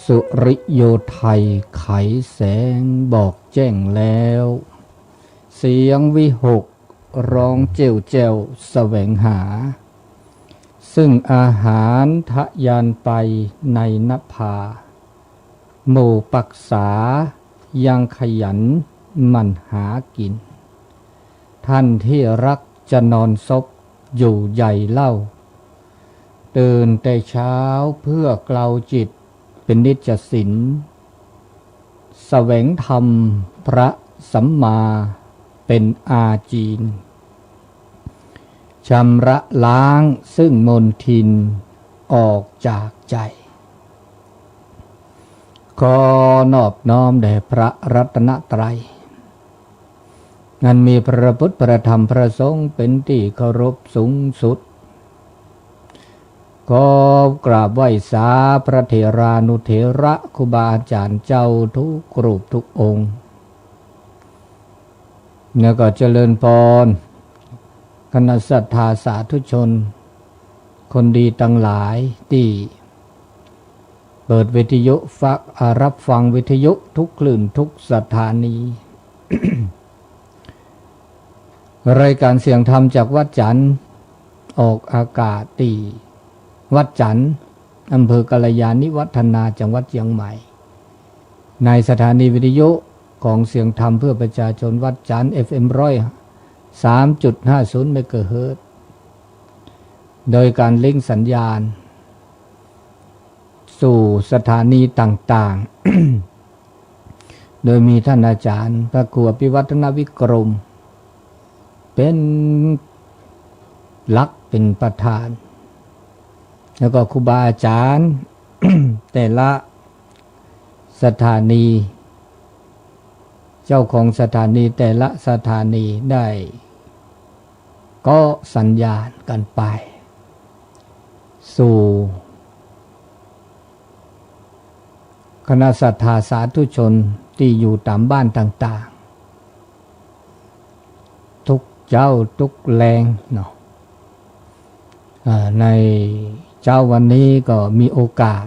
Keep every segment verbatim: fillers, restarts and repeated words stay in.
สุริโยไทยไขแสงบอกแจ้งแล้ว เสียงวิหคร้องเจ้วแจ้วแสวงหา ซึ่งอาหารทะยานไปในนภา หมู่ปักษายังขยันหมั่นหากิ๋น ท่านที่รักจะนอนซบอยู่ใหญ่เล่า ตื่นแต่เช้าเพื่อเกลาจิตเป็นนิจศีล แสวงธรรมพระสัมมาเป็นอาจีน ชำระล้างซึ่งมลทินออกจากใจ ขอนอบน้อมแด่พระรัตนตรัย อันมีพระพุทธ พระธรรม พระสงฆ์เป็นตี้เคารพสูงสุด ขอกราบไหว้สาพระเถรานุเถระครูบาอาจ๋ารย์เจ้าทุกรูปทุกองค์ แล้วก็เจริญพรคณะศรัทธาสาธุชนคนดีตังหลายตี้เปิดวิทยุฟัง อ่า รับฟังวิทยุทุกคลื่นทุกสถานี รายการเสียงธรรมจากวัดจันทร์ ออกอากาศตี้วัดจันทร์ อำเภอกัลยาณิวัฒนา จังหวัดเชียงใหม่ ในสถานีวิทยุของเสียงธรรมเพื่อประชาชนวัดจันทร์ เอฟเอ็ม ร้อยสามจุดห้าศูนย์ เมกะเฮิรตซ์ โดยการลิงก์สัญญาณ สู่สถานีต่างๆ โดยมีท่านอาจารย์พระครูอภิวัฒนวิกรม เป็นหลักเป็นประธาน แล้วก็ครูบาอาจารย์ แต่ละสถานี เจ้าของสถานีแต่ละสถานีได้ ก็สัญญาณกันไป สู่คณะศรัทธาสาธุชนตี้อยู่ต๋ามบ้านต่างๆ ทุกเจ๊าทุกแลงเนาะ อ่า ในเจ๊าวันนี้ก็มีโอกาส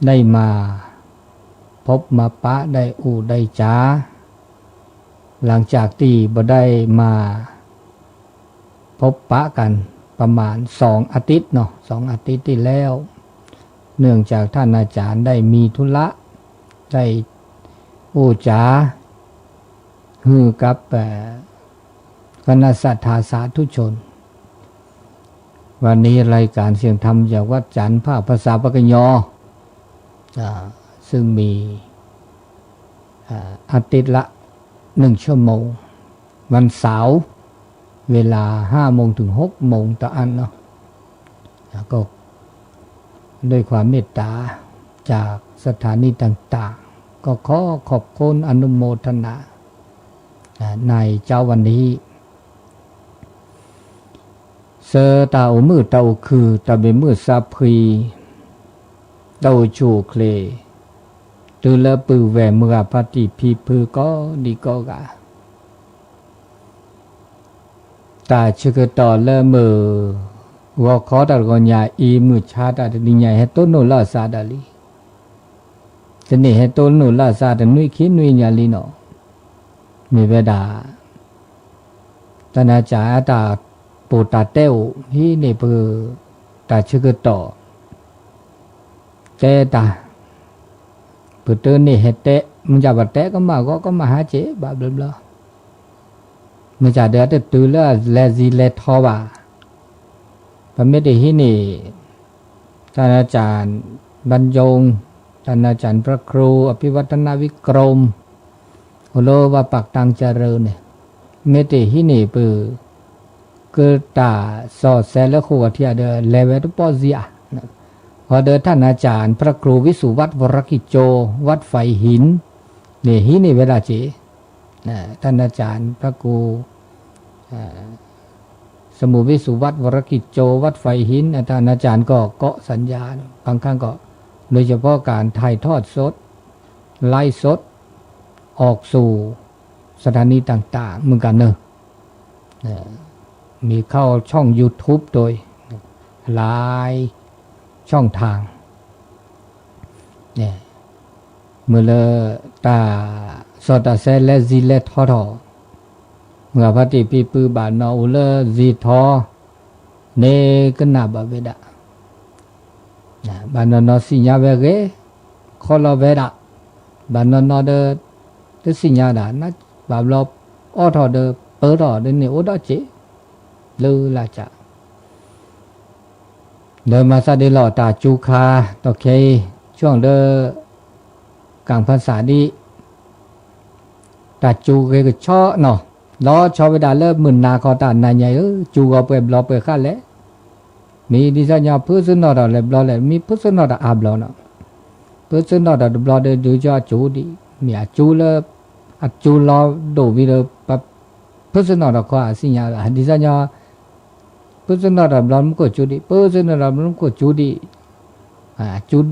ได้มาพบมาปะได้อู้ได้จ๋า หลังจากตี้บ่ได้มาพบปะกั๋นประมาณสองอาทิตย์เนาะ สองอาทิตย์ตี้แล้ว เนื่องจากท่านอาจารย์ได้มีธุระ ได้อู้จ๋า หื้อกับ เอ่อ บรรดาศรัทธาสาธุชน วันนี้รายการเสียงธรรมจากวัดจันทร์ภาคภาษาปากกยอ อ่า ซึ่งมี อ่า อาทิตย์ละหนึ่งชั่วโมง วันเสาร์ เวลาห้าโมงถึงหกโมงต่ออันเนาะ แล้วก็ด้วยความเมตตาจากสถานีต่างๆ ก็ขอขอบคุณอนุโมทนา อ่า ในเจ๊าวันนี้ ဆၢတၢ်အိၣ်မုာ်တၢ်အိၣ်ခုၣ် တၢ်ဘၣ်မုာ်သးဖှံ တၢ်အိၣ်ဆူၣ်အိၣ်ချ့ တုၤလၢပုၢ်ဝဲၢ်မုၢ်ဂၤဖါတံၢ်ဖံဖုကိးဒံကိးဂၤ တၢ်ဆၢကတီၢ်လၢမုၢ်ဂီၤခီတၢ်တဂီၤညါအံၤ မုၢ်ဆါတၢ်တနံၤညါ ဟဲတိၢ်နီၣ်လၢအသးဒၣ်လံ တန့ၢ်ဟဲတိၢ်နီၣ်လၢအသး တနွံခံနွံညါလံနီၤ မ့ၢ်ဝဲဒၣ် တၢ်နၤစၢ်အတၢ်ပိာ်တၢ်တဲအိၣ် ဟံးန့ၢ်ပတၢ်ဆၢကတီၢ် တဲတၢ် ပတန့ၢ်ဟဲတဲ မုၢ်စၢ်ပတဲကမၣ်ဂီၤကမၣ်ဟါစ့ၢ် ဘၣ်ဘျီဘျီ မုၢ်စၢ်ဒီးတတုၤလၢလဲၤစံလဲၤထီဘၣ် ပမ့ၢ်တဟံးန့ၢ် တၢ်နၤစၢ် บรรยง တၢ်နၤစၢ် พระครู อภิวัฒนวิกรม အိၣ်လၢဝၢ်ပၢၵ်ႇတၢင်ၸရိၤန့ၣ် မ့ၢ်တဟံးန့ၢ်ပ ကတၢ်စီၤစဲလၢဃိာ်ထံဒီး လဲၤဝဲတပီၢ်စံဧါ အဃိဒီး ท่านอาจารย์พระครูวิสุวัฒน์ วรกิจโจ วัดไฝหิน န့ၣ် ဟံးန့ၢ်ဝဲဒၣ်စ့ၢ် นะ ท่านอาจารย์พระครู อ่า สมุทรวิสุวัฒน์ วรกิจโจ วัดไฝหิน อาจารย์ อาจารย์ก็เกาะสัญญาณ บางครั้งก็ โดยเฉพาะการถ่ายทอดสด ไลฟ์สด ออกสู่สถานีต่างๆ เหมือนกันเนอะ เอ่อ มีเข้าช่องยูทูบโดยหลายช่องทาง เนี่ย မ့ၢ်လၢတၢ်စီၤတၢ်ဆဲလဲၤစံလဲၤထီထီၣ် မုၢ်ဂၤဖါတံၢ်ဖံဖုဘၣ်နီၤအိၣ်လၢစံထီ န့ၣ်ကနၣ်ဘၣ်ဝဲဒၣ် ဘၣ်နီၤနီၤသ့ၣ်ညါဝဲဂ့ၤ ခီလီၤဝဲဒၣ် ဘၣ်နီၤနီၤဒီး တသ့ၣ်ညါဒၣ် ဘၣ်ဘျီ အိးထီၣ်ဒီး ပၢထီၣ်ဒီးန့ၣ် အိၣ်ဒီးစ့ၢ် လၢလၢ်စၢ် ဒီးမၤသးဒ်လီၤ တၢ်စူၤခါ တီၢ်ခဲအံၤ ช่วงဒီး ကၣ်ဖၣ်ဆၣ်ဒ် တၢ်စူၤဂ့ၤကဆီနီၤ လီၤဆီဝဲဒၣ်လၢမုၢ်နၤခီ တၢ်နၤညါဧၢ စူၤဂီၤပှဲၤဘျီပှဲၤဃၣ်လဲၣ် မ့ၢ်ဒ်သိးညီ ဖုသနီၣ်ထီၣ်လဲၤဘျီလဲၣ် မ့ၢ်ဖုသနီၣ်ထီၣ်အါဘျီနီၤ ဖုသနီၣ်ထီၣ်တဘျီဒီး ဒုးကၠီအစူၤဒံး မ့ၢ်အစူၤလၢ အစူၤလီၤဒိၣ်ဝံၤဒီး ဖုသနီၣ်ထီၣ်ခီအသ့ၣ်ညါ ဒ်သိးညီ ဖုသနီၣ်ထီၣ်ဘျီမူခိၣ်စူၤဒံး ဖုသနီၣ်ထီၣ်ဘျီမူခိၣ်စူၤဒံး အစူၤဒိၣ်တဃၣ်တဃၣ်နီၤ ပီလီၤထီၣ် ထီၣ်ထီၣ် ဒီးစၢ်လီၤစၢ်လီၤစၢ်လီၤ တစိၢ်ဒီးစူၤထီၣ်ဒီး အၢ ထံ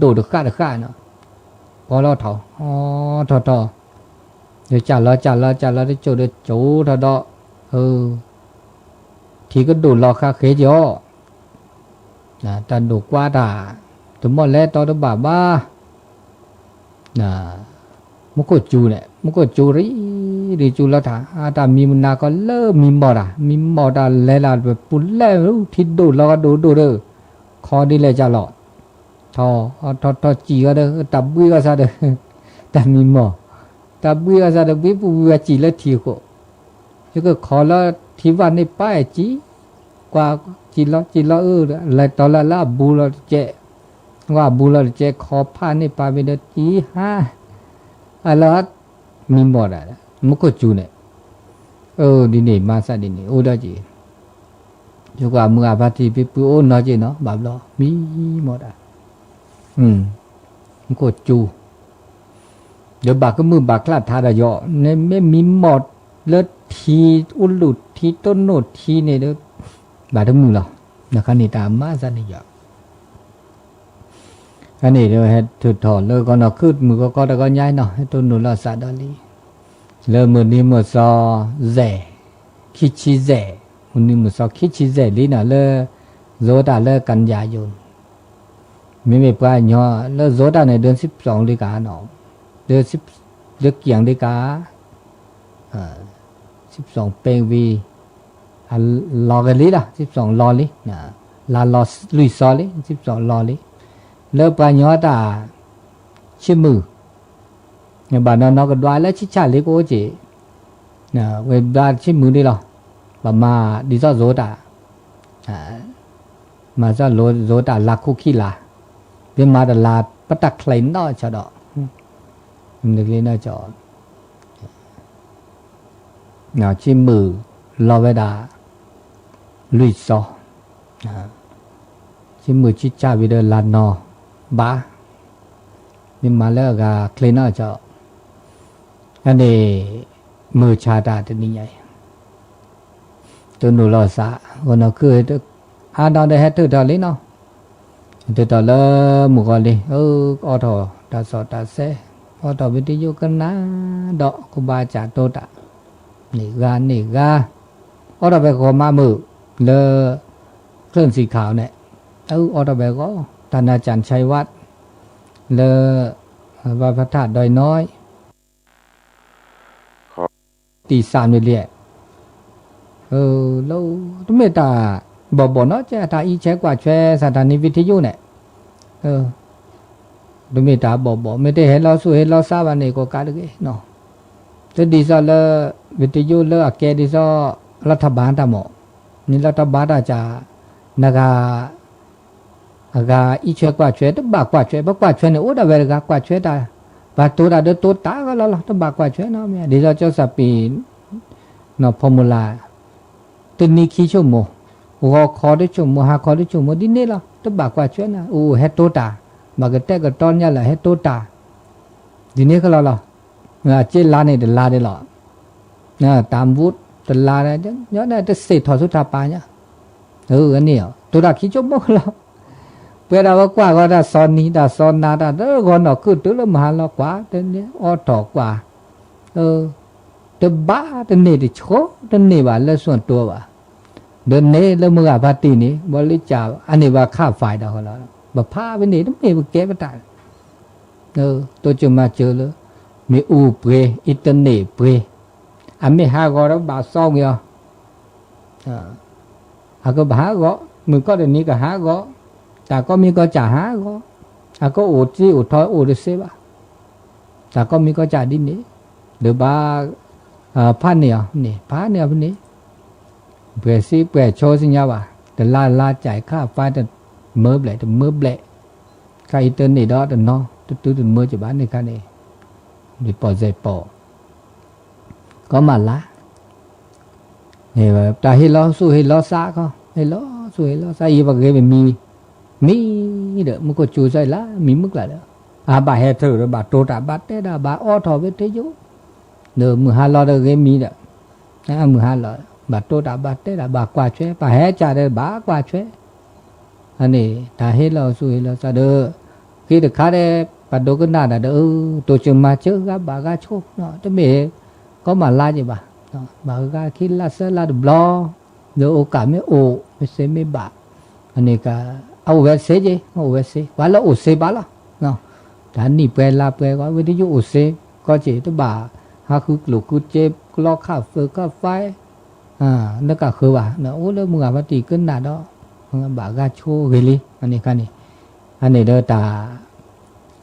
ကဒိၣ်လီၤဃါဃ့ကီး တၢ်ဒိၣ်ကွၢ်တၢ် တမီၢ်လဲၤတီတဘၣ်ဘၣ် မူခိၣ်စူၤန့ၣ် မူခိၣ်စူၤရံၣ်ရံၣ် စူၤလီၤတၢ် အတၢ်မံမနုၤကီး လၢမံမီၢ်တၢ် မံမီၢ်တၢ်လဲၤလၢပူၤလဲၣ် ထံဒိၣ်လီၤကဒိၣ်ဒိၣ်ဒီး ခီဒ်လဲၣ်ကၢ်လီၤ ထီၣ်ထီၣ်ထီၣ်စံၣ်အီၤဒီး တၢ်ဘှံးအီၤစၢ်ဒီး တၢ်မံမီၢ် တၢ်ဘှံးအီၤစၢ်ဒီး ဘှံးပူၤဝံၤစံၣ်လၢထံအဃိ ယကခီလီၤထံဝၣ်န့ၣ်ပၢ်စံၣ် ကွၢ်စံၣ်လီၤစံၣ်လီၤအၢ လဲၤတီၤလၢလၢအဘူးလီၤတကဲး ဝၣ်ဘူးလီၤတကဲး ခီဖၣ်န့ၣ်ပၢ်ဝံၤဒီးစံၣ်ဟါ အလီၤ မံမီၢ်ဒၣ် မူခိၣ်စူၤန့ၣ် အၢ ဒ်န့ၣ် မၤသးဒ်န့ၣ် အိၣ်ဒီးက့ၤ ယကွၢ်မုၢ်ဂၤဖါတံၢ်ဖံဖုအိၣ်နီၤက့ၤနီၤ ဘၣ်ဘျီ မံမီၢ်ဒၣ် မူခိၣ်စူၤ ဒီးဘၣ်ကမုာ်ဘၣ်ချၢ်ထါဒီးယီၤ မ့မ့ၢ်မံမီၢ်လၢထံ အူလူၢ်ထံ တိၢ်နိၣ်ထံန့ၣ်ဒီး ဘၣ်တမုာ်လီၤ နခါန့ၣ်တၢ်မၤသးန့ၣ်ယီၤ အန့ၣ်ဒီးဟဲထုးထီၣ်လၢကီၢ်နီၢ်ခုၣ် မုၢ်ကီၢ်ကီၢ်တကီၢ်ညါနီၤ ဟဲတိၢ်နိၣ်လီၤသးဒီးလံ လၢမုၢ်နံၤမုၢ်သီ ယဲၢ် ခံဆံယဲၢ် မုၢ်နံၤမုၢ်သီခံဆံယဲၢ်လံနီၤ လၢ ဇွန်လ လၢ กันยายน မ့မ့ၢ်ပှၤကညီလၢ ဇွန်လ န့ၣ် เดือนสิบสอง လံကါနီၤ เดือนสิบ เดือนเกียง လံကါ เอ่อ สิบสอง ပ့ၢ်ဝံၤ အလီၤက့ၤလံလီၤ สิบสอง လီၤလံ လါလီၤလွံၢ်သီလံ สิบสอง လီၤလံ လၢပှၤကညီတၢ် ဆံမုၢ် ဘၣ်နီၤနီၤကဒွးလၢဆံဆၣ်လံကအိၣ်က့ၤ ဝဲဒွးဆံမုၢ်ဒ်လီၤ ပမၤဒ်သိးသိတၢ် အၣ် မၤသိးသိတၢ်လၢ်ခူၣ်ခံလၢ် ပမၤတလၢ်ပတၢ်ချ့နီၢ်ကီၢ်ဒီး နကလ့နီၢ်ကီၢ် ဆံမုၢ်လီၤဝဲဒၣ် လွံၢ်စီ ဆံမုၢ် ဆံဆၣ်ဝံၤဒီးလၢ်နီၤဘၣ် မ့ၢ်မၤလၢအဂၤချ့နီၢ်ကီၢ် အန့ၣ် မုၢ်ဆါတၢ်တနံၤညါအံၤ တနူၤလီၤစၢ် ဂီၤနီၤခုၣ် အါဒီးဟဲထုးထီၣ်လံနီၤ ထုးထီၣ်လၢမုၢ်ဂီၤလံ အၢ အိးထီၣ်တၢ်စီၣ်တၢ်ဆဲ အိးထီၣ်ဝံၤတယိကနၣ်ဒီး ကဘၣ်စၢ်တိတၢ် န့ၢ်ဂၤန့ၢ်ဂၤ အိးထီၣ်ဖဲဂီၤမးမုၢ် လၢ เครื่องสีขาว န့ၣ် အၢ အိးထီၣ်ဖဲဂီၤ တၢ်နၤစၣ်ဆဲးဝၣ် လၢ วัดพระธาตุดอยน้อย တီၢ်သၣ်မ့ၢ်လံ အၢ လၢ တမ့ၢ်တၢ်ဘီၣ်ဘီၣ်နီၤ ကဲတၢ်အံးဆဲးကွၢ်ဆဲး สถานีวิทยุ န့ၣ် အၢ တမ့ၢ်တၢ်ဘီၣ်ဘီၣ် မ့ၢ်တဟဲလီၤဆူၣ်ဟဲလီၤဆါဘၣ်န့ၣ် ကိးကးတဂ့ၤနီၤ တဒ်သိးလၢ วิทยุ လၢအကဲဒ်သိး รัฐบาล တၢ်မး န့ၣ် รัฐบาล တၢ်ကၢ် နဂၤ အဂၤအံးဆဲးကွၢ်ဆဲး တဘၣ်ကွၢ်ဆဲး ပကွၢ်ဆဲးန့ၣ် အိၣ်ဒၣ်ဝဲတဂၤကွၢ်ဆဲးတၢ် ပှၤတိတၢ်ဒီးတိတၢ်ကလီလီၤ တဘၣ်ကွၢ်ဆဲးနီၤ မ့ၢ်ဒ်သိးကၠီစၣ်ပံၤ နီၤ ဖီမူလာ တနံၤခံဆိကမိၣ် ဂီၤခီတဆိကမိၣ် ဟါခီတဆိကမိၣ် ဒ်န့ၣ်လီၤ တဘၣ်ကွၢ်ဆဲးနီၤ အိၣ်ဟဲတိတၢ် ဘၣ်ကတဲာ်ကတီၤညါလၢဟဲတိတၢ် ဒ်န့ၣ်ကလီလီၤ စ့လါန့ၣ်တလါဒၣ်လီၤ တၢ်မူတလါ ညီန့ၣ်တစ့ၣ်ထီၣ်ဆူတၢ်ပာ်ညါ အၢ အန့ၣ် တိတၢ်ခံဆိကမိၣ်လီၤ ပှဲၤဒၣ်ဝဲကွၢ်ဂီၤတၢ်စီၤနံၤ တၢ်စီၤနၤ တၢ်တဂီၤနီၢ်ခုၣ်တုၤလၢမုၢ်ဟါလီၤကွၢ် တန့ၢ် အိးထီၣ်ကွၢ် အၢ တဘၣ်တန့ၢ်တဆိ တန့ၢ်ဘၣ်လၢစွၢၣ်တိဘၣ် ဒီးန့ၣ်လၢမုၢ်ဂၤဖါတံၢ်န့ၣ် ဘီလၢကၢ် အန့ၢ်ဘၣ်ခါဖးဒီးဃီလီၤ ပဖးဝဲန့ၣ် တမ့ၢ်ပကဲပတၢ် အၢ တိစၢၤမၤစၢၤလၢ မ့ၣ်အူပှ့ၤ အ့တၢၣ်နဲၣ်ပှ့ၤ အမ့ၢ်ဟးဂီၤဒီးဘၣ်စီဝံၤအီၤ အကဘၣ်ဟးဂီၤ မုၢ်ကီၢ်တနံၤကဟးဂီၤ တၢ်ကိးမံၤကီၢ်စၢ်ဟးဂီၤ အကအိၣ်တ့အိၣ်ထီအိၣ်တသ့ဘၣ် တၢ်ကိးမံၤကီၢ်စၢ်ဒ်န့ၣ် ဒီးဘၣ် ဖးန့ၢ်အီၤန့ၣ် ဖးန့ၢ်အီၤဖဲန့ၣ် ပှဲၤစံပှဲၤဆိစံညါဘၣ် တလါလါစဲးခါ ဖးတမၢဘျဲၣ်တမၢဘျဲၣ် ခါအ့တၢၣ်နဲၣ်ဒီးတနီၤ တတုၤတမၢကဘၣ်န့ၣ်ခါန့ၣ် ဒ်ပီၣ်စဲးပီၣ် ကီမၤလါ န့ၣ် တၢ်ဟ့ၣ်လီၤဆူၣ်ဟ့ၣ်လီၤစးကီး ဟ့ၣ်လီၤဆူၣ်ဟ့ၣ်လီၤစး ယပဂ့ၤပမံၤ မံၤဒီး မူခိၣ်စူၤစၢ်လၢ မံၤမုၢ်ကျါဒီး အဘၣ်ဟဲထုးဒီး ဘၣ်တိတၢ် ဘၣ်တဲတၢ် ဘၣ်အိးထီၣ်ဝဲတယိ ဒီးမုၢ်ဟါလီၤဒီးဂ့ၤမံၤဒီး မုၢ်ဟါလီၤ ဘၣ်တိတၢ် ဘၣ်တဲတၢ် ဘၣ်ကွၢ်ဆွဲ ပှၤဟဲစၢ်ဒီး ဘၣ်ကွၢ်ဆွဲ အန့ၣ် တၢ်ဟ့ၣ်လီၤဆူၣ်ဟ့ၣ်လီၤစးဒီး က့ၤတခါဒီး ပဒိကနၣ်တၢ်ဒီး အၢ တိစၢၤမၤစၢၤ ဂၤဘၣ်ဂၤဆိ တမ့ၢ် ကီမၤလါက့ၤဘၣ် ဘၣ်ဂၤခံလါသၢလါတဘျီ ဒီးအိၣ်ကၢ်မ့ၢ်အိၣ် မ့ၢ်စ့မ့ၢ်ဘၣ် အန့ၣ်က အအိၣ်ဝဲစ့က့ၤ အအိၣ်ဝဲစ့ ပှၤလၢအိၣ်စ့ဘၣ်လီၤ တၢ်နံၣ်ပှဲၤလါပှဲၤ ဝဲတယုၢ်အိၣ်စ့ ကီက့ၤတဘၣ် ဟးဃုကျိၣ်ဃုစ့ ကလီခၣ်ဖၢၣ်ခၣ်ဖဲ နကဃုဘၣ် အိၣ်လၢမုၢ်ဂၤဖါတံၢ်ကနၣ်ဒီး ဘၣ်ဂၤဆိဂ့ၤလံ အန့ၣ်ခါန့ၣ် အန့ၣ်ဒီးတၢ်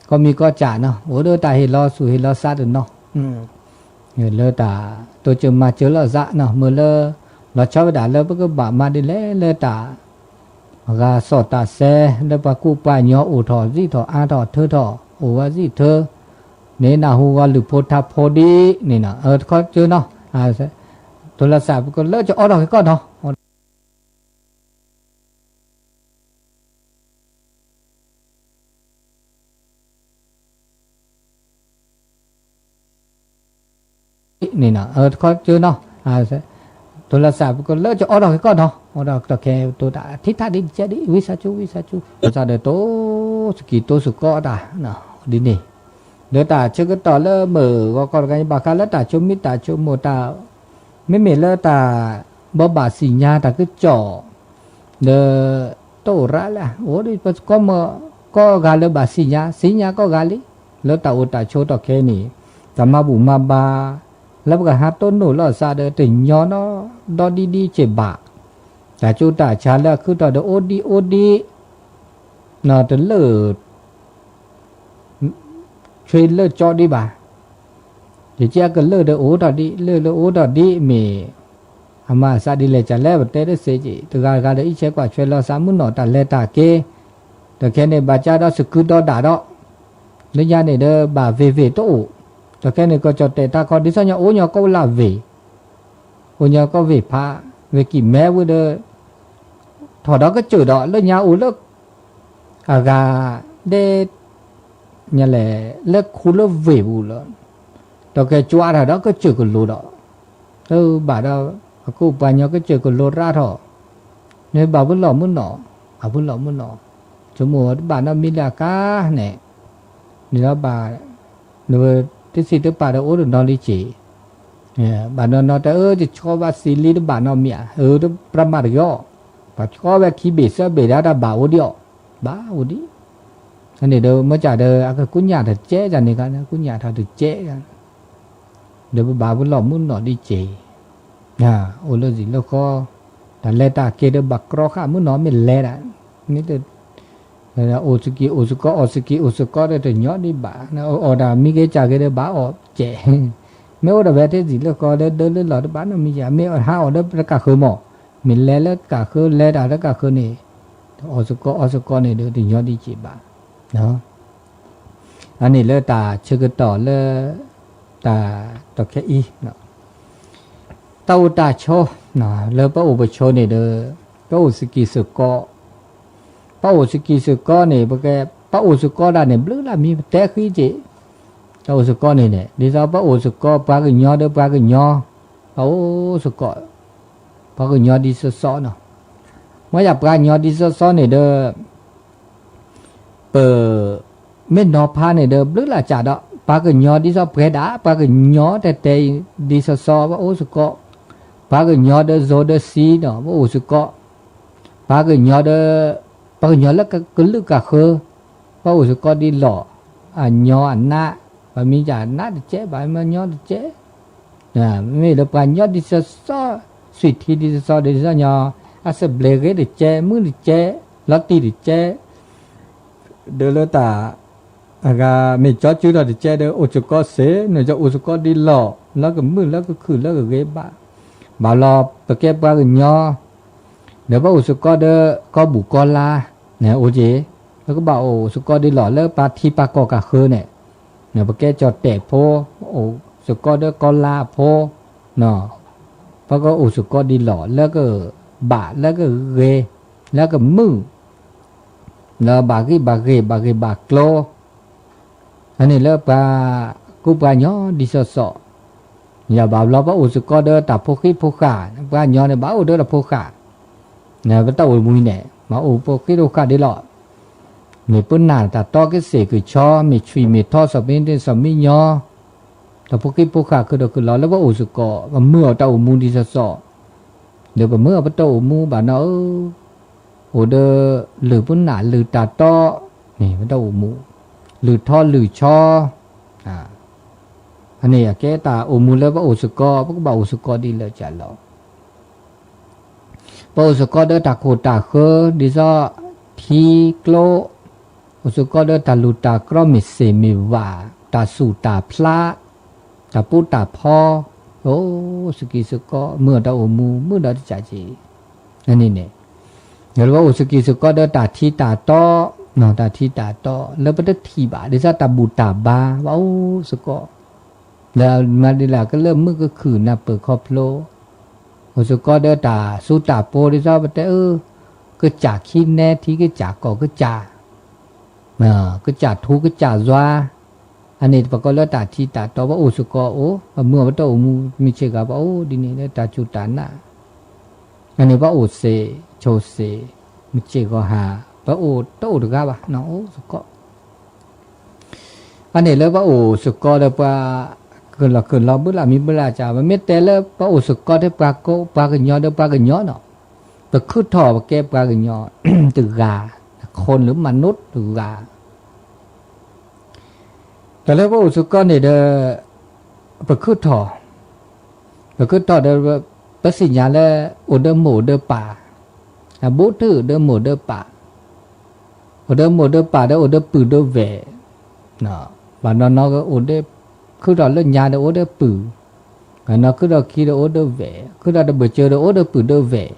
ကီမံၤကီၢ်စၢ်နီၤ အိၣ်ဒီးတၢ်ဟ့ၣ်လီၤဆူၣ်ဟ့ၣ်လီၤစးတနီၤ လၢတၢ် တိစၢၤမၤစၢၤလီၤစးနီၤ မ့ၢ်လၢ လီၤဆီဝဲဒၣ်လၢပကဘၣ်မၤဒ်လဲၣ်လၢတၢ် ဂၤစီၣ်တၢ်စဲ လၢပှၤကူပှၤကညီအိၣ်ထီၣ်စံၣ်ထီၣ်အါထီၣ်ထၢထီၣ် အိၣ်ဝဲစံၣ်ထၢ န့ၣ်နၢ်ဟူဂီၤလုၢ်ဖိထါဖိဒ်န့ၣ်နီၤ အၢ တခီစၢၤနီၤ တိလၢစး ပကလၢကအိးထီၣ်က့ၤကီၢ်နီၤ န့ၣ်နီၤ အၢ တခီစၢၤနီၤ တိလၢစး ပကလၢကအိးထီၣ်က့ၤကီၢ်နီၤ အိးထီၣ်ကီၢ်ခဲ တိတၢ်ထံထၣ်ဒ်ကဲဒ် ဝံသးစူၤ ဝံသးစူၤ စးဒီးတိစကံၢ်တိစကီးတၢ် ဒ်န့ၣ် လၢတၢ်ဆၢကတီၢ်လၢမုၢ်ဂီၤခီတခါ ဘၣ်ဃးလၢတၢ်ဆိမိၣ်တၢ်ဆိကမိၣ်တၢ် မ့မ့ၢ်လၢတၢ် ဘီဘၣ်သ့ၣ်ညါတၢ်ကစီၣ် ဒီး တအိၣ်ရၢလၢ အိၣ်ဒီးပကီၢ်မၢ ကီၢ်ဂၤလၢဘၣ်သ့ၣ်ညါ သ့ၣ်ညါကီၢ်ဂၤလံ လၢတၢ်အိၣ်တၢ်ဆိးထီၣ်ခဲအံၤန့ၣ် တၢ်မၤဘူၣ်မၤဘါ လၢပကဟးတိၢ်နီၣ်လီၤစးဒီးတညီနီဒီဒ်ဒ်က့ၤဘၣ် တၢ်ကၠိတၢ်ဆါလၢအခုၣ်ထီၣ်ဒီးအိၣ်ဒံးအိၣ်ဒံး နီၢ်တလၢၢ် ဆွ့လၢၢ်ကၠီဒံးဘၣ် ယကဲကလၢၢ်ဒီးအိၣ်ထီၣ်ဒံး လၢၢ်လၢအိၣ်ထီၣ်ဒံးမ့ၢ် အမၤအသးဒ်လဲၣ်ကလဲၣ် ပတဲတသ့က့ တဂၤဂၤဒီး အံးဆဲးကွၢ်ဆွဲလီၤသးမုၢ်နီၢ် တၢ်လဲၤတၢ်က့ၤ တခဲန့ၣ် ဘၣ်ကၢ်ဒီးသကုၤဒီးဒၣ်ဒီး လၢညါန့ၣ်ဒီး ဘၣ်ဝ့ၢ်ဝ့ၢ်တအိၣ် တခဲန့ၣ် ကီၢ်ကၠီၣ်တဲၣ်တၢ်ခီ ဒ်သိးညီအိၣ်ညီကီၢ်ဝ့ၢ်လၢဝ့ၢ် အိၣ်ညီကီၢ်ဝ့ၢ်ဖး ဝ့ၢ်ကံၢ်မဲဝ့ၢ်ဒီး ထီၣ်ဒီးကစၢၢ်ဒီး လၢညါအိၣ်လၢ အဂၤဒဲး ညါလဲၣ် လၢခူလၢဝ့ၢ်ပူၤလီၤ. ဒီးကဲကွၢ်တၢ်ဒီးကစၢၢ်ကလိၤဒီး အၢ ဘၣ်ဒီး အကူပှၤညီကစၢၢ်ကလိၤရၣ်ထီၣ် န့ၣ်ဘၣ်ဝဲလီၤမုၢ်နီၢ် အဝဲလီၤမုၢ်နီၢ် ဆိကမိၣ်တဘၣ်နီတမံၤလၢအကါန့ၣ် န့ၣ်ဒီးဘၣ် နဝဲတသ့ၣ်တပာ်ဒီးအိၣ်တနီၤလံက့ၤ ဘၣ်နီၢ်နီၢ်တၢ်အၢ တဆီဘၣ်သံလံတဘၣ်နီတမံၤဧါ အၢ တပြးမးတယီၤ ပှၤဆီဝဲခံဘ့ၣ်သၢဘ့ၣ်ဒၣ် တၢ်ဘၣ်အိၣ်ဒံးအီၤ ဘၣ်အိၣ်ဒံး အန့ၣ်ဒီး မ့ၢ်ကၢ်ဒီး အကကူၣ်ညၣ်တကဲကၢ်န့ၣ်ကါ ကူၣ်ညၣ်ထီၣ်တကဲကၢ် ဒီးပဘၣ်ဝဲလီၤမုၢ်နီၢ်ဒံးက့ၤ အိၣ်လၢစံာ်လၢဃီ တၢ်လဲၤတၢ်က့ၤဒီးဘၣ်ကြီဃာ်မုၢ်နီၢ်မ့ၢ်လဲၤဒၣ် မ့ၢ်တ အိၣ်သကံၢ်အိၣ်သကိး အီၣ်သကံၢ်အီၣ်သကိးဒီးတညီဒံးဘၣ် အီၣ်တၢ်မံက့ၤကၢ်က့ၤဒီးဘၣ်အီၣ်ကဲး မ့ၢ်အိၣ်ဒီးဝဲထဲစံာ်လၢဃီလၢဒၢလၢလီၢ်တဘၣ်နီတမံၤကၢ် မ့ၢ်ဟးအီၣ်ဒီးတကးဃုာ်မး မ့ၢ်လဲၤလၢကးဃုာ်လဲၤတၢ်လၢကးဃုာ်န့ၣ် အီၣ်သကိးအီသကိးန့ၣ်ဒီးတညီဒံးက့ၤဘၣ် အန့ၣ်လၢတၢ်ဆၢကတီၢ်လၢ တၢ်တီခဲအံၤ တၢ်အိၣ်တၢ်ဆိး လၢပအိၣ်ပဆိးန့ၣ်ဒီး ပအိၣ်သကံၢ်သကိး ပအိၣ်သကံၢ်သကိးန့ၣ် ပကဲ ပအိၣ်သကိးဒၣ်န့ၣ် ဘျုးလၢမံၤပတဲဃံက့ၤ တၢ်အိၣ်သကိးန့ၣ်န့ၣ် ဒ်သိးပအိၣ်သကိးပှၤကညီဒီးပှၤကညီ ပအိၣ်သကိး ပှၤကညီဒ်သိးသိးနီၤ မ့ၢ်ယၤပှၤကညီဒ်သိးသိးန့ၣ်ဒီး ပ မ့ၢ်နီၤဖးန့ၣ်ဒီး ဘျုးလၢကၢ်ဒီး ပှၤကညီဒ်သိးပှဲၤဒၣ် ပှၤကညီတဲတဲအံၤ ဒ်သိးသိး ပအိၣ်သကိး ပှၤကညီဒီးဇိဒီးသံဒီး ပအိၣ်သကိး ပှၤကညီဒီး ပှၤကညီလၢကလုာ်ကဃၢၤ ပအိၣ်သကိးဒ်လီၢ် အညီအနး ပှၤမံကၢ်နးတကဲ ပှၤမံညီတကဲ မ့မ့ၢ်လၢပှၤကညီဒ်သိးသိး သွံၣ်ထံဒ်သိးသိး ဒ်သိးညီ အသဘျ့ဂ့ၤတကဲ မုၣ်တကဲ လီၤတံၢ်တကဲ ဒီးလၢတၢ် အဂၤမ့ၢ်ကၠီစုဒီးတကဲဒီး အိၣ်သကိးသ့ နကအိၣ်သကိးဒ်လီၢ် လၢကမုာ်လၢကခုၣ်လၢကဂ့ၤဘၣ် ဘၣ်လီၤ ပကဲပှၤကညီ ဒီးပအိၣ်သကိးဒီးကီၢ်ဘူၣ်ကီၢ်လါ န့ၣ်အိၣ်က့ၤ လၢကဘၣ်အိၣ်သကိးဒ်လီၢ်လၢပှၤထံပှၤကီၢ်ကဃၢၤန့ၣ် ပကဲကၠီၣ်တဲၣ်ဖိ အိၣ်သကိးဒီးကီၢ်လါဖိ ပကအိၣ်သကိးဒ်လီၢ်လၢကဘၣ်လၢကဂ့ၤ လၢကမုာ် လၢဘၣ်ဂံၢ်ဘၣ်ဂ့ၤ ဘၣ်ဂ့ၢ်ဘၣ်ကျိၤ အန့ၣ်လၢပှၤကူပှၤညီဒ်သိးသိး ယဘၣ်ဘျီပအိၣ်သကိးဒီးတၢ်ဖိဃံဖိဃာ် ပှၤကညီန့ၣ် ဘၣ်အိၣ်ဒီးတၢ်ဖိဃာ် ပတၢ်အိၣ်မူန့ၣ် မၤအိၣ်ဖိဃံဖိဃာ်ဒ်လီၢ် မ့ၢ်ပနၢ်တၢ်တီကစ့ၢ်ကဆီ မ့ၢ်ဆွံၣ်မ့ၢ်ထီ စီၤပ့ၤသ့ၣ်စီၤမံညီ တၢ်ဖိဃံဖိဃာ်ခုၣ်ဒီးခုၣ်လီၤလၢပအိၣ်သကိး ပမုာ်အီၤတၢ်အိၣ်မူဒ်သိးသိး ဒီးပမုာ်အီၤပတၢ်အိၣ်မူဘၣ်နီၤဧၢ အိၣ်ဒီးလုၢ်ပနၢ်လုၢ်တၢ်တီ န့ၣ်ပတၢ်အိၣ်မူ လုၢ်ထီလုၢ်ဆီ အန့ၣ်အကဲတၢ်အိၣ်မူလၢပအိၣ်သကိး ပကဘၣ်အိၣ်သကိးဒ်လဲၣ်ကၢ်လီၤ ပအိၣ်သကိးဒီးတၢ်ခိၣ်တၢ်ဃၢ ဒ်သိးထံကျိ အိၣ်သကိးဒီးတၢ်လူၢ်တၢ်ကြီ မ့ၢ်သ့ၣ်မ့ၢ်ဝၣ် တၢ်သူၣ်တၢ်ဖျး တၢ်ပူၤတၢ်ဖီ အိၣ်သကံၢ်သကိး မုာ်အီၤတၢ်အိၣ်မူ မုာ်ဒီးတကးက့ၤ အန့ၣ်န့ၣ် ယလၢပအိၣ်သကံၢ်သကိးဒီးတၢ်ထံတၢ်တီ တၢ်ထံတၢ်တီ လၢပတထံၣ်ဘၣ် ဒ်သိးတၢ်ဘူၣ်တၢ်ဘါ ပအိၣ်သကိး လၢမၤဒ်လဲၣ်ကလၢမုာ်ကခုၣ်နၢ်ပၢၢ်ခီဖျိ အိၣ်သကိးဒီးတၢ်သူတၢ်ပူၤ ဒ်သိးပတဲအၢ ကစၢ်ခံနဲ ထံကစၢ်ကီၢ်ကစၢ် ကစၢ်ထူကစၢ်ယွၤ အန့ၣ်ပကိးလၢတၢ်ထံတၢ်တီ ပအိၣ်သကိးအိၣ် ပမုာ်အီၤပတၢ်အိၣ်မူ မုၢ်ဆ့ၣ်ဂီၤ ပအိၣ်ဒ်န့ၣ်လၢတၢ်စူၢ်တၢ်နာ် အန့ၣ်ပအိၣ်သ့ ဆိးသ့ မုၢ်ဆ့ၣ်ဂီၤဟါ ပအိၣ်တအိၣ်တဂၤဘၣ် နီၢ်အိၣ်သကိး အန့ၣ်လၢပအိၣ်သကိးဒီးပှၤ ကလီၤကလီၤ ဘုလၢမံဘုလၢကၢ် ပမ့ၢ်တဲလၢပအိၣ်သကိးထဲပှၤကိး ပှၤကညီဒီးပှၤကညီနီၤ ပခုၣ်ထီၣ်ပကဲပှၤကညီတဂၤ คนหรือมนุษย์တဂၤ တၢ်လၢပအိၣ်သကိးန့ၣ်ဒီး ပခုၣ်ထီၣ် ပခုၣ်ထီၣ်ဒီး ပသ့ၣ်ညါလၢ အိၣ်ဒီးမိၢ်ဒီးပၢ် အဘူးထုးဒီးမိၢ်ဒီးပၢ် အိၣ်ဒီးမိၢ်ဒီးပၢ်ဒီးအိၣ်ဒီးပုၢ်ဒီးဝဲၢ် ဘၣ်နီၢ်နီၢ်ကအိၣ်ဒီး ခုၣ်ထီၣ်လၢညါဒီးအိၣ်ဒီးပုၢ် အနီၢ်ခုၣ်ထီၣ်ခံဒီးအိၣ်ဒိၣ်ဝဲၢ်, ခုၣ်ထီၣ်တဘျုးစၢၤဒီးအိၣ်ဒိၣ်ပုၢ်ဒိၣ်ဝဲၢ်,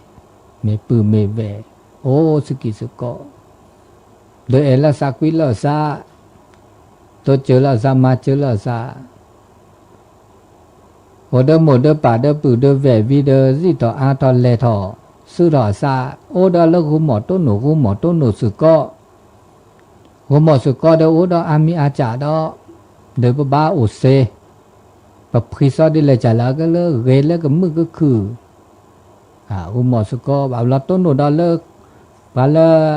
မ့ၢ်ပုၢ်မ့ၢ်ဝဲၢ်, အိၣ်စကံးစကီး, ဒိးအဲၣ်လၢသးကွံလၢသး, ဒိးစၢၤလၢသး မၤစၢၤလၢသး အိၣ်ဒိၣ်မိၢ်ဒိၣ်ပၢ်ဒိၣ်ပုၢ်ဒိၣ်ဝဲၢ် ဝံၤဒီးစံၣ်ထီၣ်အါထီၣ်လဲၤထီၣ် သုးထီၣ်အသး, အိၣ်ဒီးလၢဂူမီၢ်တိၢ်နိာ် ဂူမီၢ်တိၢ်နိာ်စကီး, ဂူမီၢ်စကီးဒီးအိၣ်ဒီးအါမံၤအါစှၤဒီး, ဒီးပဘၣ်အိၣ်စ့, ပဖှံသီဒ်လဲၣ်စှၤလၢကလၢဂ့ၤလၢကမုာ်ကခုၣ် ဂူမီၢ်စကီး ဘၣ်ဘျီတိၢ်နိာ်ဒီးလၢ ပှၤလၢ